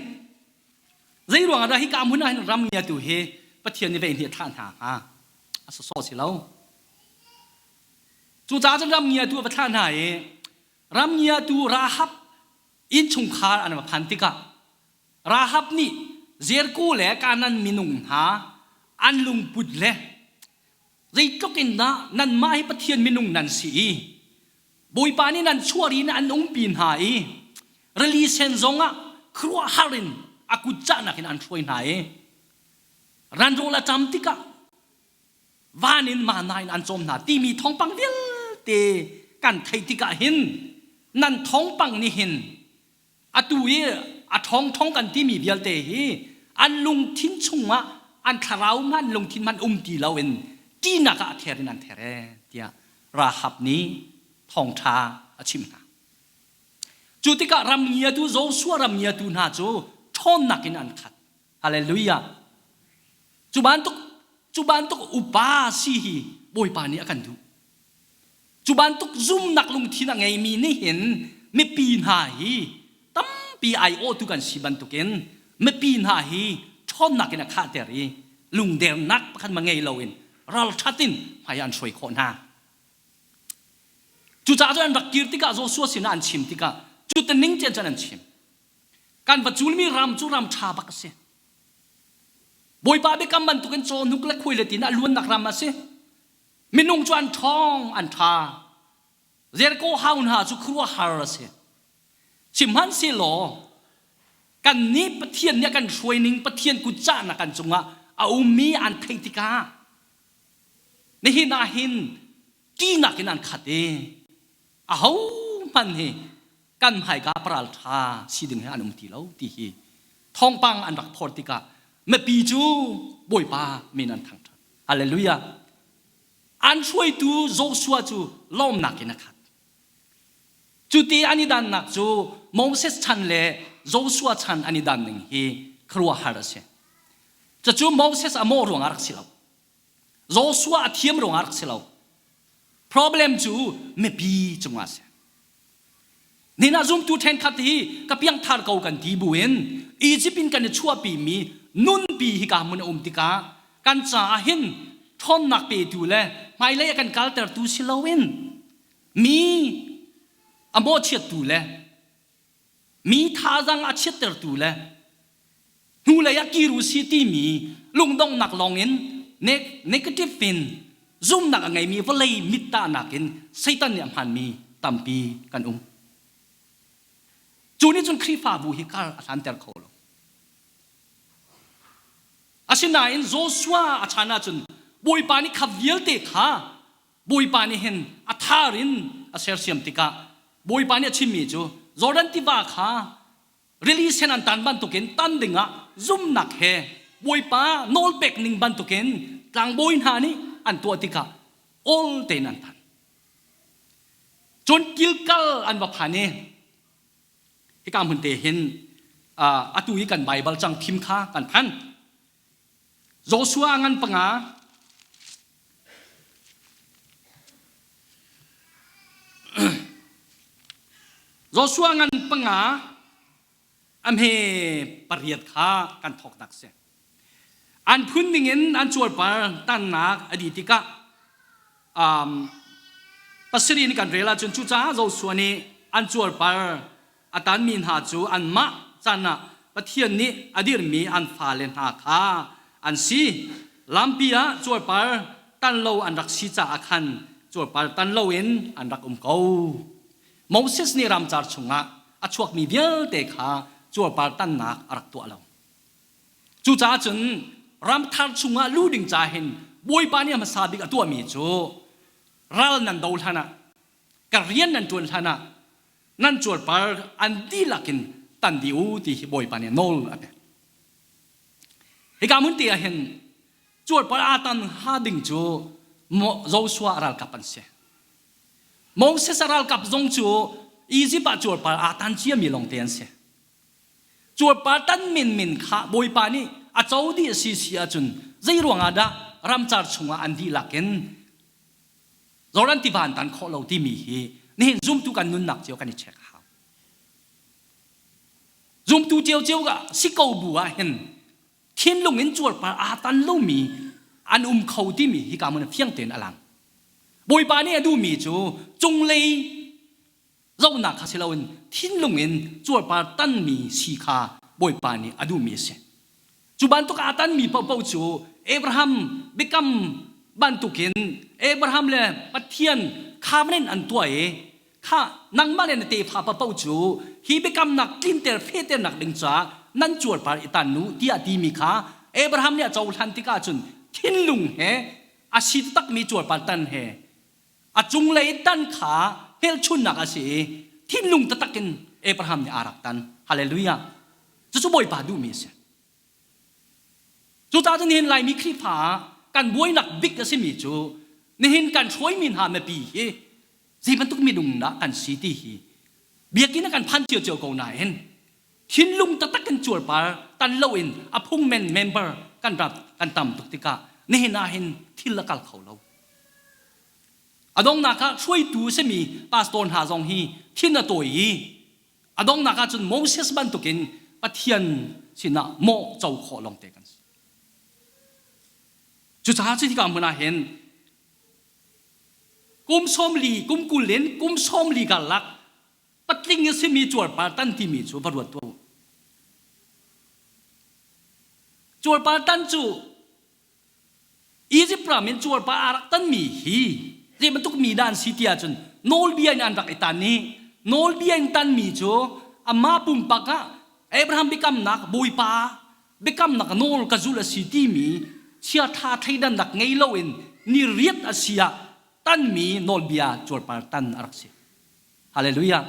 zei ruangah dah hika hmun ah hin ram ngiatu hi Pathian nih vei hnih a thlah hna hnga? A sawsawh si lo. Cucaah cun ram ngiatu a va thlah hna i ram ngiatu Rahab innchungkhar an va phan tikah Rahab nih Jericho le Kanaan minung hna an lungput le zeitluk in dah nanmah hi Pathian minung nan si i Bawipa nih nan chuah ri in an umpi hna i rili sen zongah khuaruahhar in a kut cahnak in an hruai hna i ran rawl a ṭam tikah van in mana in an cawm hna timi thawngpang vialte kan theih tikah hin nan thawngpang nih hin atu i a ṭhawngṭhawng kan timi vialte hi an lungthin chungah an thlarau hmanh lungthin hmanh um ti loin ṭihnak ah a ther in an ther ee tiah Rahab nih thawngṭha a chimh hna. Cu tikah ram ngiatu Joshua ram ngiatu hna cu ṭhawnnak in an khat. Hallelujah. Cu bantuk cu bantuk upa si hi Bawipa nih a kan duh. Cu bantuk zumnak lungthin a ngeimi nih hin mipi hna hi tampi aiawhtu kan si bantukin mipi hna hi ṭhawnnak in a khahter i lungdernak pakhat ma ngei loin ralṭhat in hmai an hruai khawh hna. Cucaah cun an rak kir tikah Joshua sinah an chim tikah cu ti ning cun an chim. Kan va culmi ram cu ram ṭha bak a si. Bawipa biakam bantukin cawhnuk le khuai le tin a luannak ram a si. Minung cu an ṭhawng, an ṭha. Jericho hau hna cu khuaruahhar a si. Sihmanhsehlaw kannih Pathian nih a kan hruaining Pathian kut cahnak kan cungah a ummi an theih tikah nihin ah hin ṭihnak in an khat i ahohmanh hi kan hmaika paral ṭha si ding hi an um ti lo ti hi thawngpang an rak phor tikah mipi cu Bawipa min an thangṭhat. Hallelujah. An hruaitu Joshua cu lawmnak in a khat. Cuti an i dannak cu Moses chan le Joshua chan an i dan ning hi khuaruahhar a si. Cucu Moses a mawh ruangah rak si lo. Joshua a thiam ruangah rak si lo. Problem cu mipi cungah a si. Nihin ah zumtu ṭhenkhat hi ka piangthar ko kan ti buin Egypt in kan i chuahpimi nunpi hika hmun a um tikah kan caah hin ṭhawnnak petu le hmailei a kan kaltertu si loin mi a mawhchiattu le mi thazaang a chiattertu le hnulei ah kir u si timi lungdonghnak lawngin negative in zumhnak a ngeimi vawlei mittahnak in Satan nih a hmanmi tampi kan um. Cu nih cun Khrihfabu hi kar a hlanter kho lo. Asinain Joshua a chan ahcun Bawipa nih kha vialte kha Bawipa nih hin a thar in a sersiam tikah Bawipa nih a chimmi cu Jordan tiva kha Rili sen an tan bantukin tan dingah zumnak he Bawipa nawlpek ning bantukin tlangbawi hna nih an tuah tikah awl tein an tan. Cun Gilgal an va phan i hika hmun te hin atu i kan Baibal cang thim kha kan phan. Joshua ngan panga Joshua ngan panga a hme pariat kha kan thawknak si. An phun ningin an cuarpar tannak a dih tikah um, pasarih nih kan rel ahcun cucaah Joshua nih an cuarpar a tanmi hna cu anmah can ah Pathian nih a dirhmi an fale hna kha an si. Lampi ah cuarpar tan lo an rak si caah khan cuarpar tan loin an rak um ko. Moses nih ramcar chungah a chuakmi vialte kha cuarpar tannak a rak tuah lo. Cucaah cun ramthar chungah lu ding ca hin Bawipa nih a hmasa bik a tuahmi cu ral nan do hlanah ka rian nan ṭuan hlanah nan cuarpar an dihlak in tan dih u ti hi Bawipa nih nawl a pek. Hika hmun te ah hin cuarpar aa tan ha ding cu Joshua ralkap an si. Moses ralkap zong cu Egypt ah cuarpar aa tan ciami lawngte an si. Cuarpar tan menmen kha Bawipa nih a co dih a si si ahcun zei ruangah dah ramcar chungah an dihlak in Jordan tiva an tan khawh lo timi hi nihin zumtu kan nunnak cio kan i check a hau. Zumtu cio ka si ko bu ah hin thinlung in cuarpar aa tan lomi an um kho timi hi ka mun fiang tein a lang. Bawipa nih a duhmi cu cunglei zohnak kha si loin thinlung in cuarpar tanmi si kha Bawipa nih a duhmi a si. Cu bantuk aa tanmi paohpaoh cu Abraham biakam bantukin Abraham le Pathian covenant an tuah i kha nangmah le na tefa paohpaoh cu hi biakamnak tlinter fehternak ding caah nan cuarpar i tan u tiah timi kha Abraham nih a cohlan tikah cun thinlung he a si takmi cuarpar tan he a cunglei tan kha hmelchunnak a si i thinlung taktak in Abraham nih aa rak tan. Hallelujah. Cucu Bawipa duhmi a si. Cucaah cun nihin Laimi Khrihfa ah kan buainak bik a simi cu nihin kan hruaimi hna mipi hi zei bantuk minung dah kan si ti hi biakinn ah kan phan ciocio ko nain thinlung taktak in cuarpar tan loin a phungmen member kan rat kan tam tuk tikah nihin ah hin thil a kal kho lo. A donghnak ah hruaitu a simi pastor hna zong hi thin a tawi i a donghnak ah cun Moses bantukin Pathian sinah mawh co khawh lawngte kan si. Cucaah cu hika hmun ah hin kum 40, kum 20 in kum 40 karlak patling a simi cuarpar tan timi cu va ruat tuah u. Cuarpar tan cu Egypt ram in cuarpa aa rak tanmi hi zei bantuk mi dah an si ti ahcun nawlbia in an rak i tan i nawlbia in tanmi cu amah pumpak ah Abraham biakamnak Bawipa biakamnak nawl ka zulh a si timi chiatha thleidannak ngei loin ni riat a si ah tanmi nawlbia cuarpar tan a rak si. Hallelujah.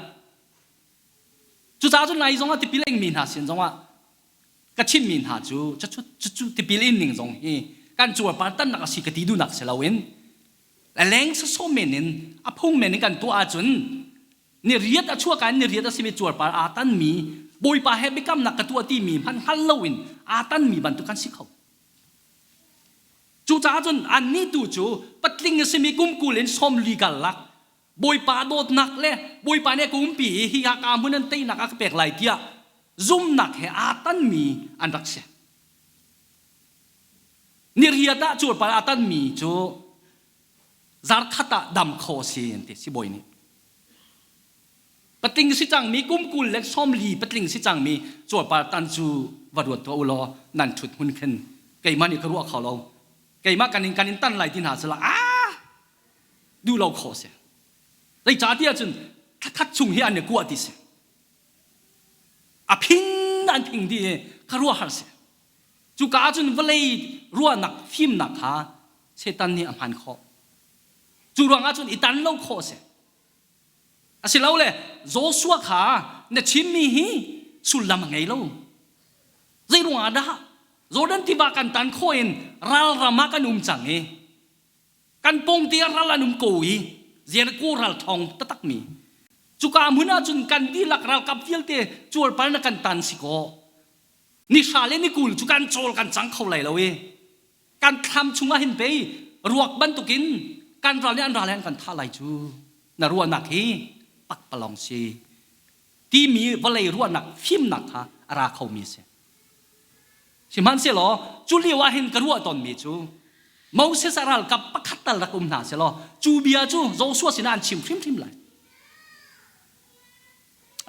Cucaah cun lai zongah tipil a ingmi hna sin zongah ka chimmi hna cu cucu tipil in ning zong hi kan cuarpar tannak a si ka ti duhnak si loin. A leng sawsawh men in a phung men in kan tuah ahcun ni riat a chuak ah ni riat a simi cuarpar aa tanmi Bawipa he biakamnak ka tuah timi hmanh hngal loin aa tanmi bantuk kan si kho. Cucaah cun annih tu cu patling a simi kum 20 in 40 karlak Bawipa dawtnak le Bawipa nih a ka umpi i hi ka hmun an teinak a ka pek lai tiah zumnak he aa tanmi an rak si. Niriat ah cuarpar aa tanmi cu zarkhat ah dam kho a si an ti sibawi nih. Patling si cangmi kum 20 le 40 patling si cangmi cuarpar tan cu va ruat tuah u law nan ṭhut hmun khin keimah nih ka ruah kho lo. Keimah kan in kan in tan lai ti hna sila ah duh lo kho si. Zeicahtiah cun thlakhat chung hi an i kuah ti si. A phing an phing dih i ka ruah har si. Cuka ah cun vawlei ruahnak fimnak kha Satan nih a hman khawh. Cu ruangah cun i tan lo khawh a si. Asilole Joshua kha na chimmi hi sullam a ngei lo. Zei ruangah dah Jordan tiva kan tan khawh in ralram ah kan um cang i kan pawngte ah ral an um ko i Jericho ral thawng taktakmi cuka hmun ah cun kan dihlak ralkap vialte cuarpar na kan tan si kaw ni hra le ni 20 cu kan cawl kan cang kho lai lo i kan thlam chungah hin pei ruak bantukin kan ral nih an ral he an kan thah lai cu na ruahnak hi pakpalawng si timi vawlei ruahnak fimnak kha a ra khomi a si sihmanhsehlaw cu lio ah hin ka ruah tawnmi cu Moses a ralkap pakhat tal rak um hna selaw cu bia cu Joshua sinah an chim hrimhrim lai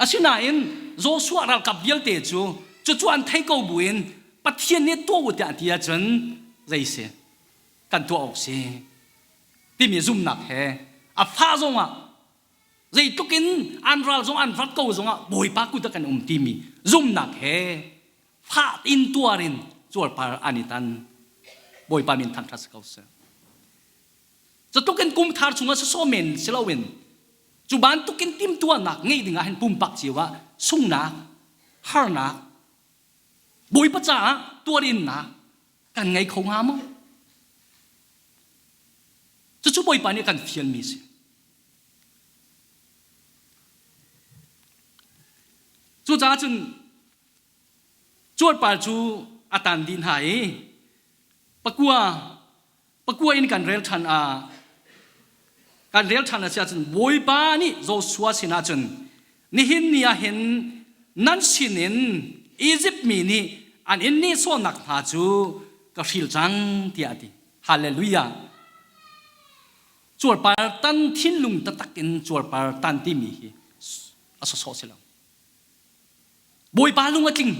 Asinain Joshua ralkap vialte cu cucu an thei ko buin Pathian nih tuah u tiah a ti ahcun zei si kan tuah awk si timi zumhnak he a fa zongah zeitluk in an ral zong an rat ko zongah Bawipa kut ah kan um timi zumhnak he fah in tuar in cuarpar an i tan Bawipa min thangṭhat si ko seh. Cutluk in kum thar chungah sawsawh men si loin cu bantukin timhtuahnak ngeih dingah hin pumpak cio ah sunghnak, harnak, Bawipa caah tuarinnak kan ngei kho hnga maw? Cucu Bawipa nih a kan fialmi a si. Cucaah cun cuarpar cu a tan dih hna i pakua Pakua in kan rel ṭhan ah kan rel ṭhan a si ahcun Bawipa nih Joshua sinah cun nihin ni ah hin nan sinin Izipt mi nih an in nihsawhnak hna cu ka hril cang tiah a ti. Hallelujah. Cuarpar tan thinlung taktak in cuarpar tan timi hi a sawsawh si lo. Bawipa lung a tling.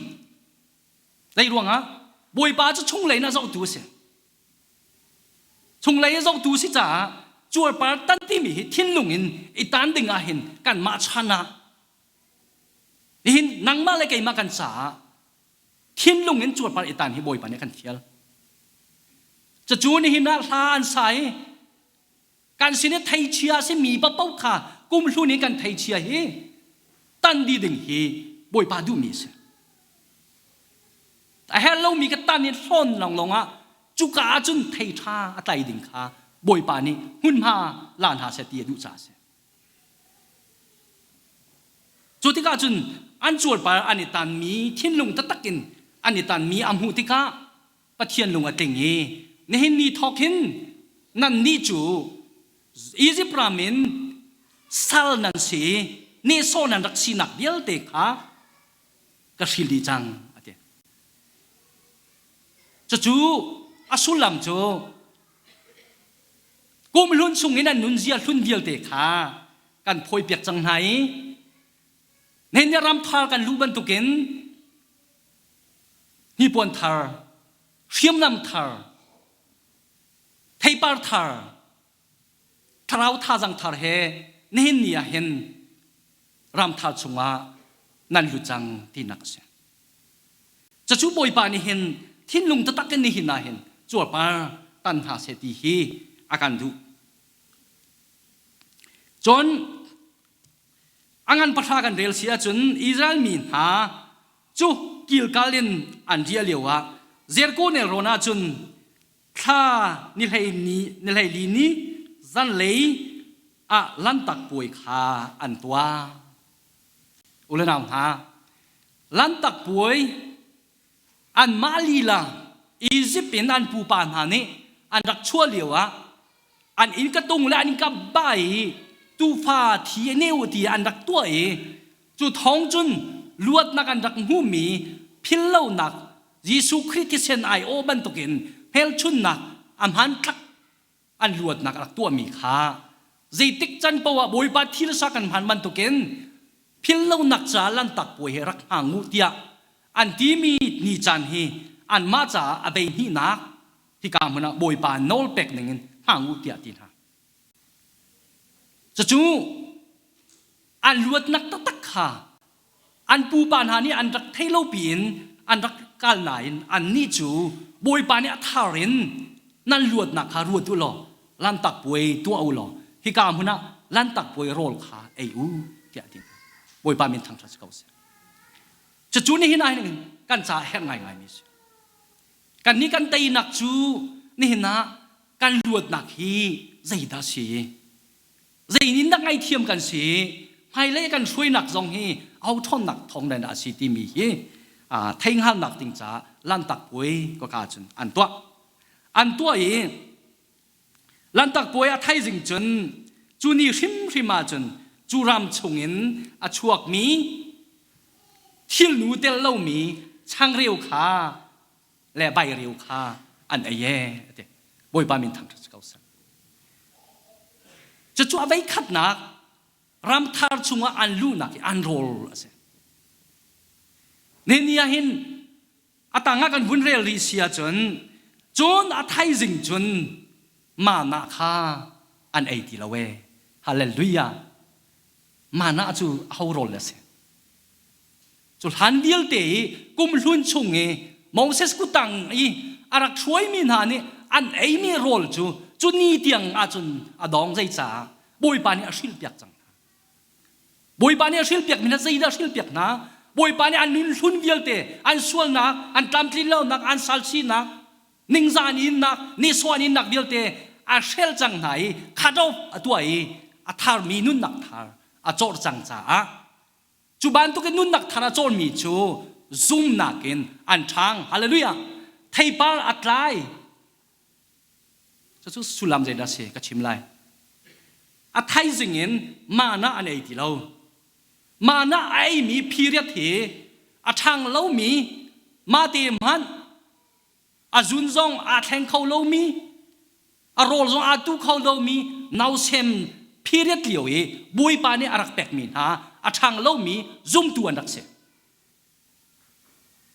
Zei ruangah? Bawipa cu chunglei in a zohtu a si. Chunglei a zohtu si caah cuarpar tan timi hi thinlung in i tan ding ah hin kanmah chan ah nihin nangmah le keimah kan caah thinlung in cuarpar i tan hi Bawipa nih a kan fial. Cucu nihin ah hla an sa i kan sin i theichia a simi paoh kha kumhlun in kan theichia hi tan dih ding hi Bawipa duhmi a si. A herh lomi ka tan in hlawn lawnglawng ah cuka ah cun thei ṭha a tlai ding kha Bawipa nih hmunhma la hna seh ti a duh caah a si. Cu tikah cun an cuarpar an i tanmi thinlung taktak in an i tanmi a hmuh tikah Pathian lung a tling i nihin ni thawk hin nannih cu Izipt ram in sal nan si i nehsawh nan rak sinak vialte kha ka hril dih cang a ti. Cucu a sullam cu kum hlun chung in an nunzia hlun vialte kha kan phawipiak cang hna i nihin ram thar kan luh bantukin hnipuan thar, hriamnam thar, theipar thar, thlarau thazang thar he nihin ni ah hin ramthar chungah nan lut cang tinak a si. Cucu Bawipa nih hin thinlung taktak in nihin ah hin cuarpar tan hna seh ti hi a kan duh. Cun a ngan pahra kan rel si ahcun Israel mi hna cu Gilgal in an riah lioah Jericho nelrawn ah cun thla ni hlei ni ni hlei li ni Zanlei ah Lanhtak Puai kha an tuah. U le nau hna, Lanhtak Puai anmah lila Izipt in an pupa hna nih an rak chuah lio ah an inn ka tung le an inn ka ba i tuufa thi a neu ti an rak tuah i cu thawng cun luatnak an rak hmuhmi philhlonak Jesuh Khrih thisen aiawh bantukin hmelchunnak a hmanthlak an luatnak a rak tuahmi kha zeitik can paoh ah Bawipa thilsa kan hman bantukin philhlonak caah lanhtak puai hi rak hmang u tiah an timi ni caan hi anmah caah a vei hnihnak hika hmun ah Bawipa nawl pek ningin hmang u tiah ti hna. Cucu an luatnak taktak kha an pupa hna nih an rak thei lo piin an rak kal nain annih cu Bawipa nih a thar in nan luatnak kha ruat u law lanhtak puai tuah u law hika hmun ah lanhtak puai rawl kha ei u tiah a ti hna. Bawipa min thangṭhat si ko seh. Cucu nihin ah hin kan caah herh ngaingaimi a si. Kannih kan teinak cu nihin ah kan luatnak hi zeidah si? Zeinindah ngaihthiam kan si? Hmailei kan hruainak zong hi aho ṭhawnnak thawng dah a si timi hi theihngalnak ding caah Lanhtak Puai kaka cun an tuah. An tuah i Lanhtak Puai a thaizing cun cu ni hrimhrim ah cun cu ram chungin a chuakmi thilnu tel lomi changreu kha le baireu kha an ei ee a ti. Bawipa min thangṭhat si ko seh. Cucu a veikhatnak ramthar chungah an luhnak i an rawl a si. Nihin ni ah hin a tangah kan vun rel rih si ahcun cun a thaizing cun mana kha an ei ti lo ee. Hallelujah. Mana cu aho rawl a si? Cu hlan vialte i kumhlun chung i Moses kutang i a rak hruaimi hna nih an eimi rawl cu cu ni tiang ahcun a dawng zeicaah Bawipa nih a hrilhpiak cang hna. Bawipa nih a hrilhpiakmi hna zeidah a hrilhpiak hna? Bawipa nih an nunhlun vialte, an sualnak, an tlamtlin lonak, an salsinak, ningzah an innak, nihsawh an innak vialte a hrel cang hna i cut off a tuah i a tharmi nunnak thar a cawrh cang caah Cu bantukin nunnak thar a cawnmi cu zumnak in an ṭhang. Hallelujah! Theipar a tlai. Cucu sullam zeidah si ka chim lai. A thaizing in mana an ei ti lo. Mana a eimi period hi a ṭhang lomi mate hmanh a zun zong aa thleng kho lomi a rawl zong aa tu kho lomi nausem period lio i Bawipa nih a rak pekmi hna a ṭhang lomi zumtu an rak si.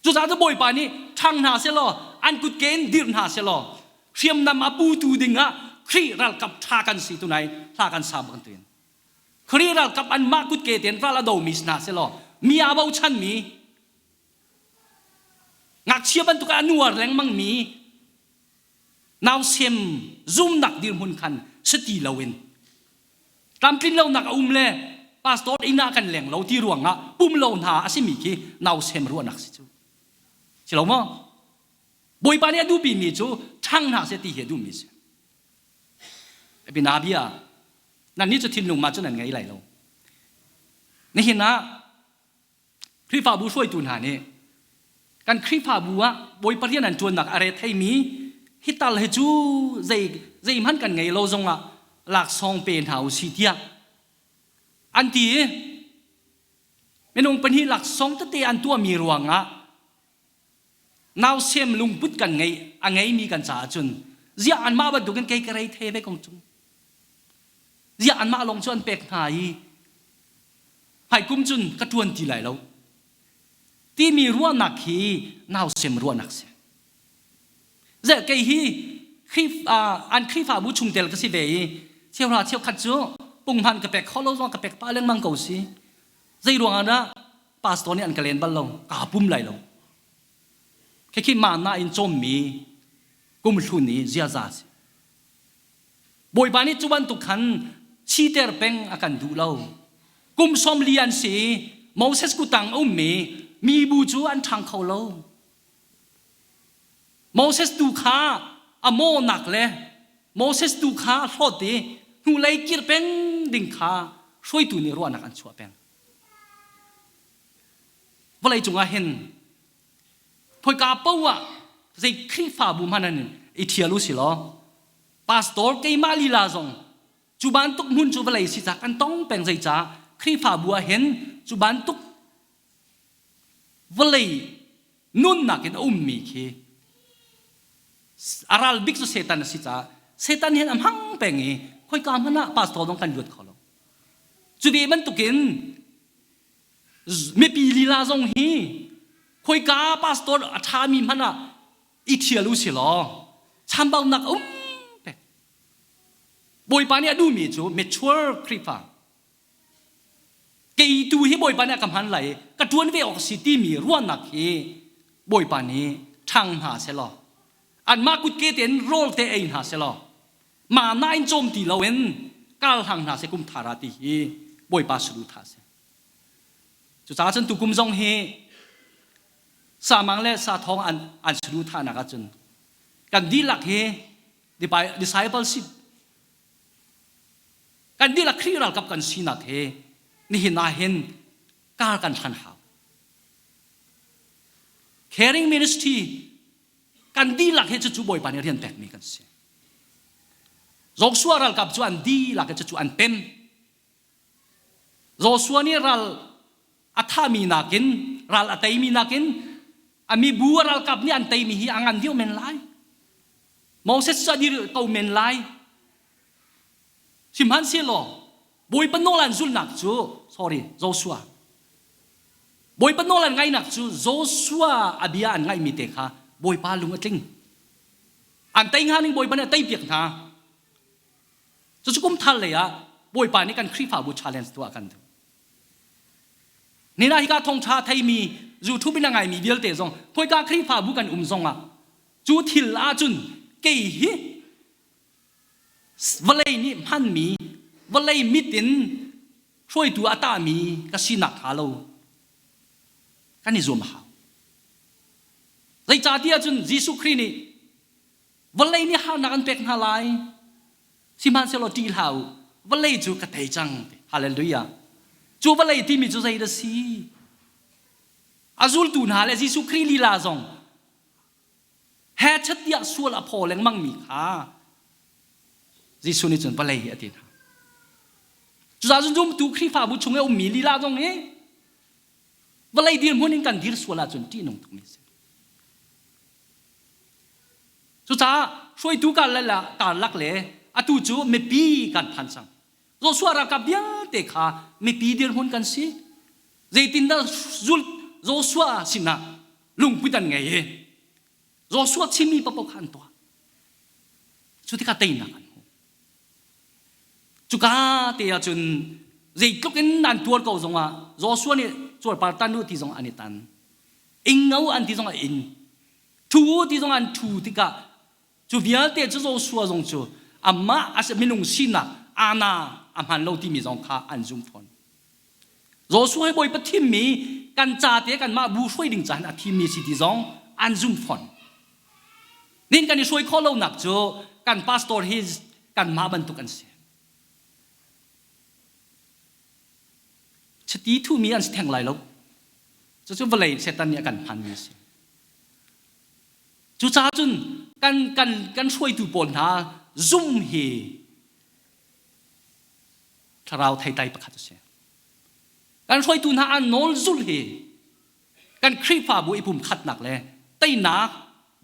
Cucaah cu Bawipa nih ṭhang hna selaw an kutke in dirh hna selaw hriamnam a putu dingah Khrih ralkap ṭha kan si tunai hla kan sa bantukin Khrih ralkap anmah kutke tein ral a domi si hna selaw mi aa bochanmi Ngakchia bantuk ah a nuar lengmangmi nausem zumnak dirhmun khan si ti loin tlamtlin lonak a um le pastor inn ah kan leng lo ti ruangah pum lo hna a simi khi nausem ruahnak si cu. Si lo maw? Bawipa nih a duhpimi cu ṭhang hna seh ti hi a duhmi si. Bia nannih cu thinlung ma cu nan ngei lai lo. Nihin ah Khrihfabu hruaitu hna nih kan Khrihfabu ah Bawipa rian an ṭuannak a re theimi hi tal hi cu zei zeihmanh kan ngei lo zongah laksawng pe hna u si tiah an ti i minung pahnih laksawng tete an tuahmi ruangah nausem lungput kan ngei a ngeimi kan caah cun ziah anmah bantukin kei ka rei thei ve kong cung ziah anmah lawng cu an pek hna i hmaikum cun ka ṭuan ti lai lo timi ruahnak hi nausem ruahnak si. Ze kei hi an Khrihfabu chungtel ka si ve i cheuhra cheukhat cu punghman ka pek kho lo zong ka pek pah lengmang ko si. Zei ruangah dah pastor nih an ka len bal lo, kaa pum lai lo. Khikhi mana in cawmmi kumhlun i ziaza si. Bawipa nih cu bantuk khan chiter peng a kan duh lo. Kum 40 an si i Moses kutang a ummi mibu cu an ṭhang kho lo. Moses tu kha a mawhnak le Moses tu kha hlawt i hnulei kir peng ding kha hruaitu nih ruahnak an chuah peng. Vawlei cungah hin khoika paoh ah zei Khrihfabu hmanh an i ṭhial u si law pastor keimah lila zong cu bantuk hmun cu vawlei si cak an tong peng zeicah Khrihfabu ah hin cu bantuk vawlei nunnak in a ummi khi a ral bik cu Satan a si caah Satan hin a hmang peng i khoika hmanh ah pastor zong kan luat kho lo. Cu ve bantukin mipi lila zong hi khoika pastor a ṭhami hmanh ah i ṭhial u si law chambaunak a um peng. Bawipa nih a duhmi cu mature Khrihfa Kei tu hi Bawipa nih a ka hman lai i ka ṭuan ve awk a si timi ruahnak hi Bawipa nih ṭhang hna sehlaw anmah kutke tein rawl te ei hna sehlaw mana in cawm ti loin kal hlang hna seh kum thar ah ti hi Bawipa saduhthah a si. Cucaah cun tukum zong hi samang le sathawng an, an saduhthahnak ahcun kan dihlak hi discipleship Kan dihlak Khrih ralkap kan sinak he nihin ah hin kar kan hlan hau. Caring ministry kan dihlak hi cucu Bawipa nih rian pekmi kan si. Joshua ralkap cu an dihlak hi cucu an pem. Joshua nih ral a thahmi nakin ral a teimi nakin a mibu a ralkap nih an teimi hi a ngan deuh men lai. Moses cu a dir ko men lai. Sihmanhsehlaw Bawipa nawl an zulhnak cu sorry Joshua Bawipa nawl an ngaihnak cu Joshua a bia an ngaihmi te kha Bawipa lung a tling. An tei hnga ning Bawipa nih a teipiak hna. Cucu kum thar lei ah Bawipa nih kan Khrihfabu challenge tuah kan duh. Nina hika thawngṭha theimi YouTube in a ngaimi vialte zong khoika Khrihfabu kan um zongah cu thil ahcun kei hi Vawlei nih hmanmi, vawlei mit in hruaitu a tahmi ka sinak hnga lo kan i zuam a hau. Zeicahtiah cun Jesuh Khrih nih vawlei nih harnak an pek hna lai, sihmanhsehlaw ṭih hlah u, vawlei cu ka tei cang. Hallelujah. Cu vawlei timi cu zei dah si? A zultu hna le Jesuh Khrih lila zong Hechet tiah sual a phaw lengmangmi kha Jesuh nih cun vawlei hi a ti hna. Cucaah cun zumtu Khrihfabu chung i a ummi lila zong hi vawlei dirhmun in kan dir sual ahcun ṭihnung tukmi a si. Cucaah hruaitu karlak le atu cu mipi kan phan cang. Joshua ralkap vialte kha mipi dirhmun kan si. Zeitindah zul Joshua sinah lungput an ngei i Joshua chimmi paoh kha an tuah. Cu tikah teinak an hmu. Cuka te ah cun zeitluk in an tuar ko zongah Joshua nih cuarpar tan u ti zong an i tan. Ing ngo an ti zongah ing. Thu u ti zong an thu tikah cu vialte cu Joshua zong cu amah a minung sinak ana a hman lo timi zong kha an zum fawn. Joshua hi Bawipa thimmi kan ca te kanmah bu hruai ding caah a thimmi si ti zong an zum fawn. Nin kan i hruai khawh lonak cu kan pastor hi kanmah bantuk an si. Chiti thumi an si theng lai lo. Cucu vawlei Satan nih a kan hmanmi a si. Cucaah cun kan, kan, kan hruaitu pawl hna zum hi thlarau theitlai pakhat a si. Kan hruaitu hna an nawl zulh hi kan Khrihfabu i pumkhatnak le teinak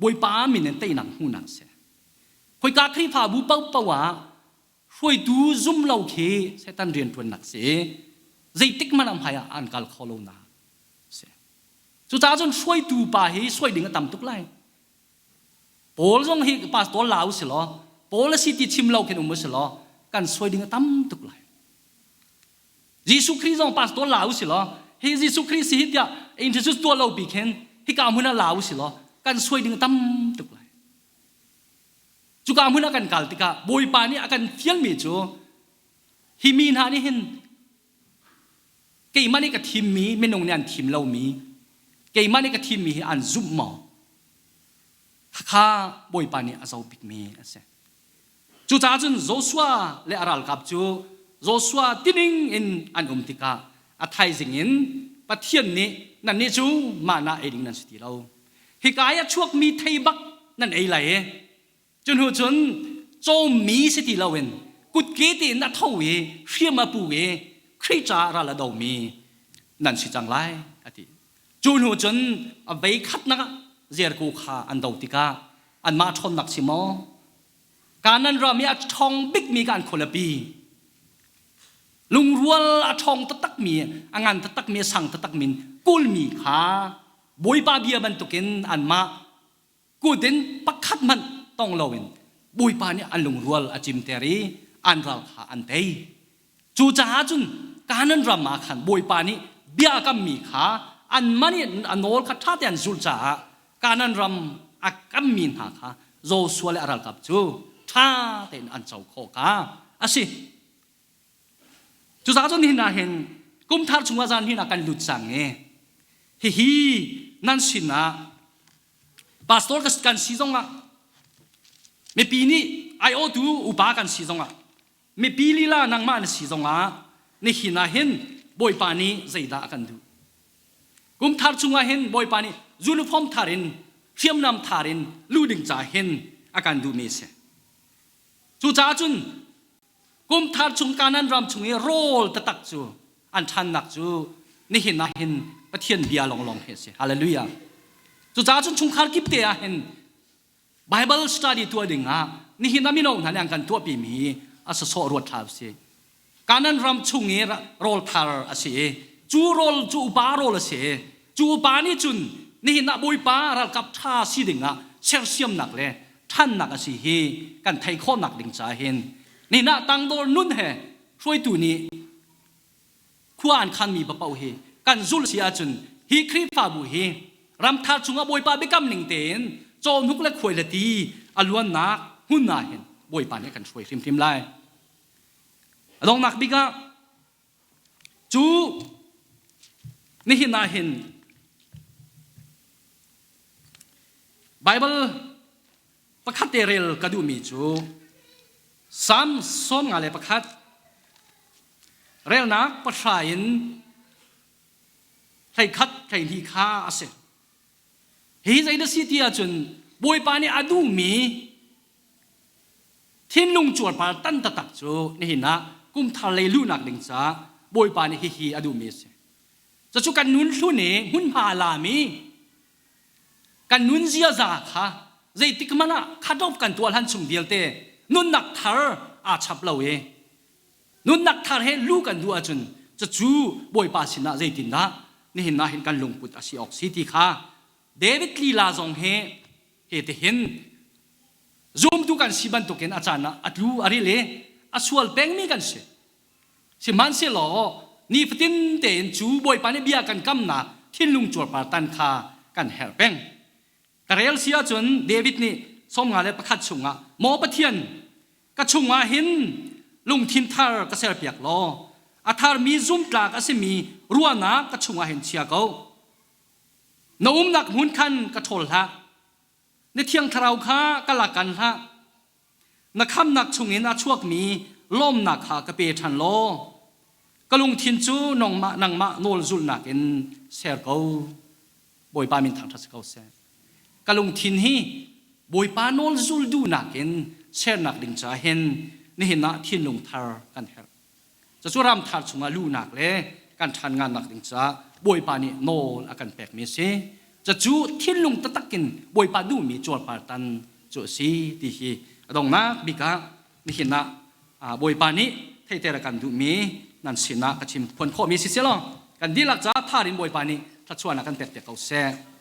Bawipa min in teinak hmuhnak a si. Khoika Khrihfabu paohpaoh ah hruaitu zum lo khi Satan rianṭuannak si. Zeitik hmanh ah hmai ah an kal kho lo na si. Cucaah cun hruaitu pa hi suai ding a tam tuk lai. Paul zong hi pastor la u si law Paul a si ti chim lo khin um u si law kan suai ding a tam tuk lai. Jesuh Khrih zong pastor la u si law hi Jesuh Khrih si hi tiah introduce tuah lo pi khin hika hmun ah la u si law kan suai ding a tam tuk lai. Cuka hmun ah kan kal tikah Bawipa nih a kan fialmi cu hi mi hna nih hin keimah nih ka thimmi minung nih an thim lomi keimah nih ka thimmi hi an zumh maw? Khakha Bawipa nih a zoh bikmi a si. Cucaah cun Joshua le a ralkap cu Joshua tining in an um tikah a thaizing in Pathian nih nannih cu manna ei ding nan si ti lo. Hika i a chuakmi thei bak nan ei lai i cu hnu cun cawmmi si ti loin kutke tein a tho i hriam a pu i Khrih caah ral a domi nan si cang lai a ti. Cu hnu cun a vei khatnak ah Jericho kha an do tikah anmah ṭhawnnak si maw Kanan ram i a ṭhawng bikmi ka an khualipi lungrual a ṭhawng taktakmi a ngan taktakmi a sang taktakmi in kulmi kha Bawipa bia bantukin anmah kut in pakhat hmanh tong loin Bawipa nih an lungrual a cimter i an ral kha an tei. Cucaah cun Kanan ram ah khan Bawipa nih bia a kammi kha anmah nih a nawl kha ṭha tein an zulh caah Kanan ram a kammi hna kha Joshua le a ralkap cu ṭha tein an co khawh ka a si. Cucaah cun nihin ah hin kumthar chungah zan hin ah kan lut cang i hihi nan sinah pastor kan si zongah mipi nih aiawhtu upa kan si zongah mipi lila nangmah na si zongah nihin ah hin Bawipa nih zeidah a kan duh kumthar chungah hin Bawipa nih uniform thar in hriamnam thar in lu ding ca hin a kan duhmi a si cucaah cun kumthar chung Kanan ram chung i rawl taktak cu an ṭhannak cu nihin ah hin Pathian bia lawnglawng hi a si hallelujah cucaah cun chungkhar kip te ah hin Bible study tuah ding ah nihin ah mino hna nih an kan tuahpi mi a sawsawh ruat hlah usih. Kanan ram chung i rawl thar a si i cu rawl cu upa rawl a si i cu upa nih cun nihin ah Bawipa ralkap ṭha si ding ah sersiamnak le ṭhannak a si hi kan theih khawhnak ding caah hin nihin ah tangdor nun he hruaitu nih khua an khanmi paoh hi kan zulh si ahcun hi Khrihfabu hi ramthar chungah Bawipa biakam ning tein cawhnuk le khuai le ti a luannak hmun ah hin Bawipa nih a kan hruai hrimhrim lai. A donghnak bik ah cu nihin ah hin Bible pakhat te rel ka duhmi cu Salm 51 Relnak pahra in 11 12 kha a si. Hi zei na si ti ahcun Bawipa nih a duhmi thinlung cuarpar tan taktak cu nihin ah kumthar lei luhnak ding caah Bawipa nih hihi a duhmi a si. Cucu kan nun hlun i hmunhma a lami kan nun ziaza kha zeitik hmanh ah cut off kan tuah hlan chung vialte nunnak thar aa chap lo i Nunnak thar he lu kan duh ahcun cucu Bawipa sinah zeitindah nihin ah hin kan lungput a si awk si ti kha David lila zong hi hi tihin zumtu kan si bantukin a caan ah a tlu a ril i a sual pengmi kan si. Sihmanhsehlaw nifatin tein cu Bawipa nih bia kan kamnak thinlung cuarpar tan kha kan herh peng. Ka rel si ahcun David nih 51 chungah Maw Pathian ka chungah hin lungthin thar ka serpiak law a tharmi zumtlak a simi ruahnak ka chungah hin chia ko. Na umnak hmun khan ka ṭhawl hlah. Na thiang thlarau kha ka lakkan hlah. Na khamnak chungin a chuakmi lawmnak kha ka pe ṭhan law ka lungthin cu nangmah nangmah nawl zulhnak in ser ko. Bawipa min thangṭhat si ko seh. Ka lungthin hi Bawipa nawl zul duhnak in sernak ding caah hin nihin ah thinlung thar kan herh. Cucu ram thar chungah luhnak le kan ṭhan ngannak ding caah Bawipa nih nawl a kan pekmi a si. Cucu thinlung taktak in Bawipa duhmi cuarpar tan cu a si ti hi a donghnak bik ah nihin ah Bawipa nih theihter a kan duhmi nan sinah ka chim phuan khawhmi si selaw kan dihlak caah thar in Bawipa nih thluachuahnak kan pek te ko seh.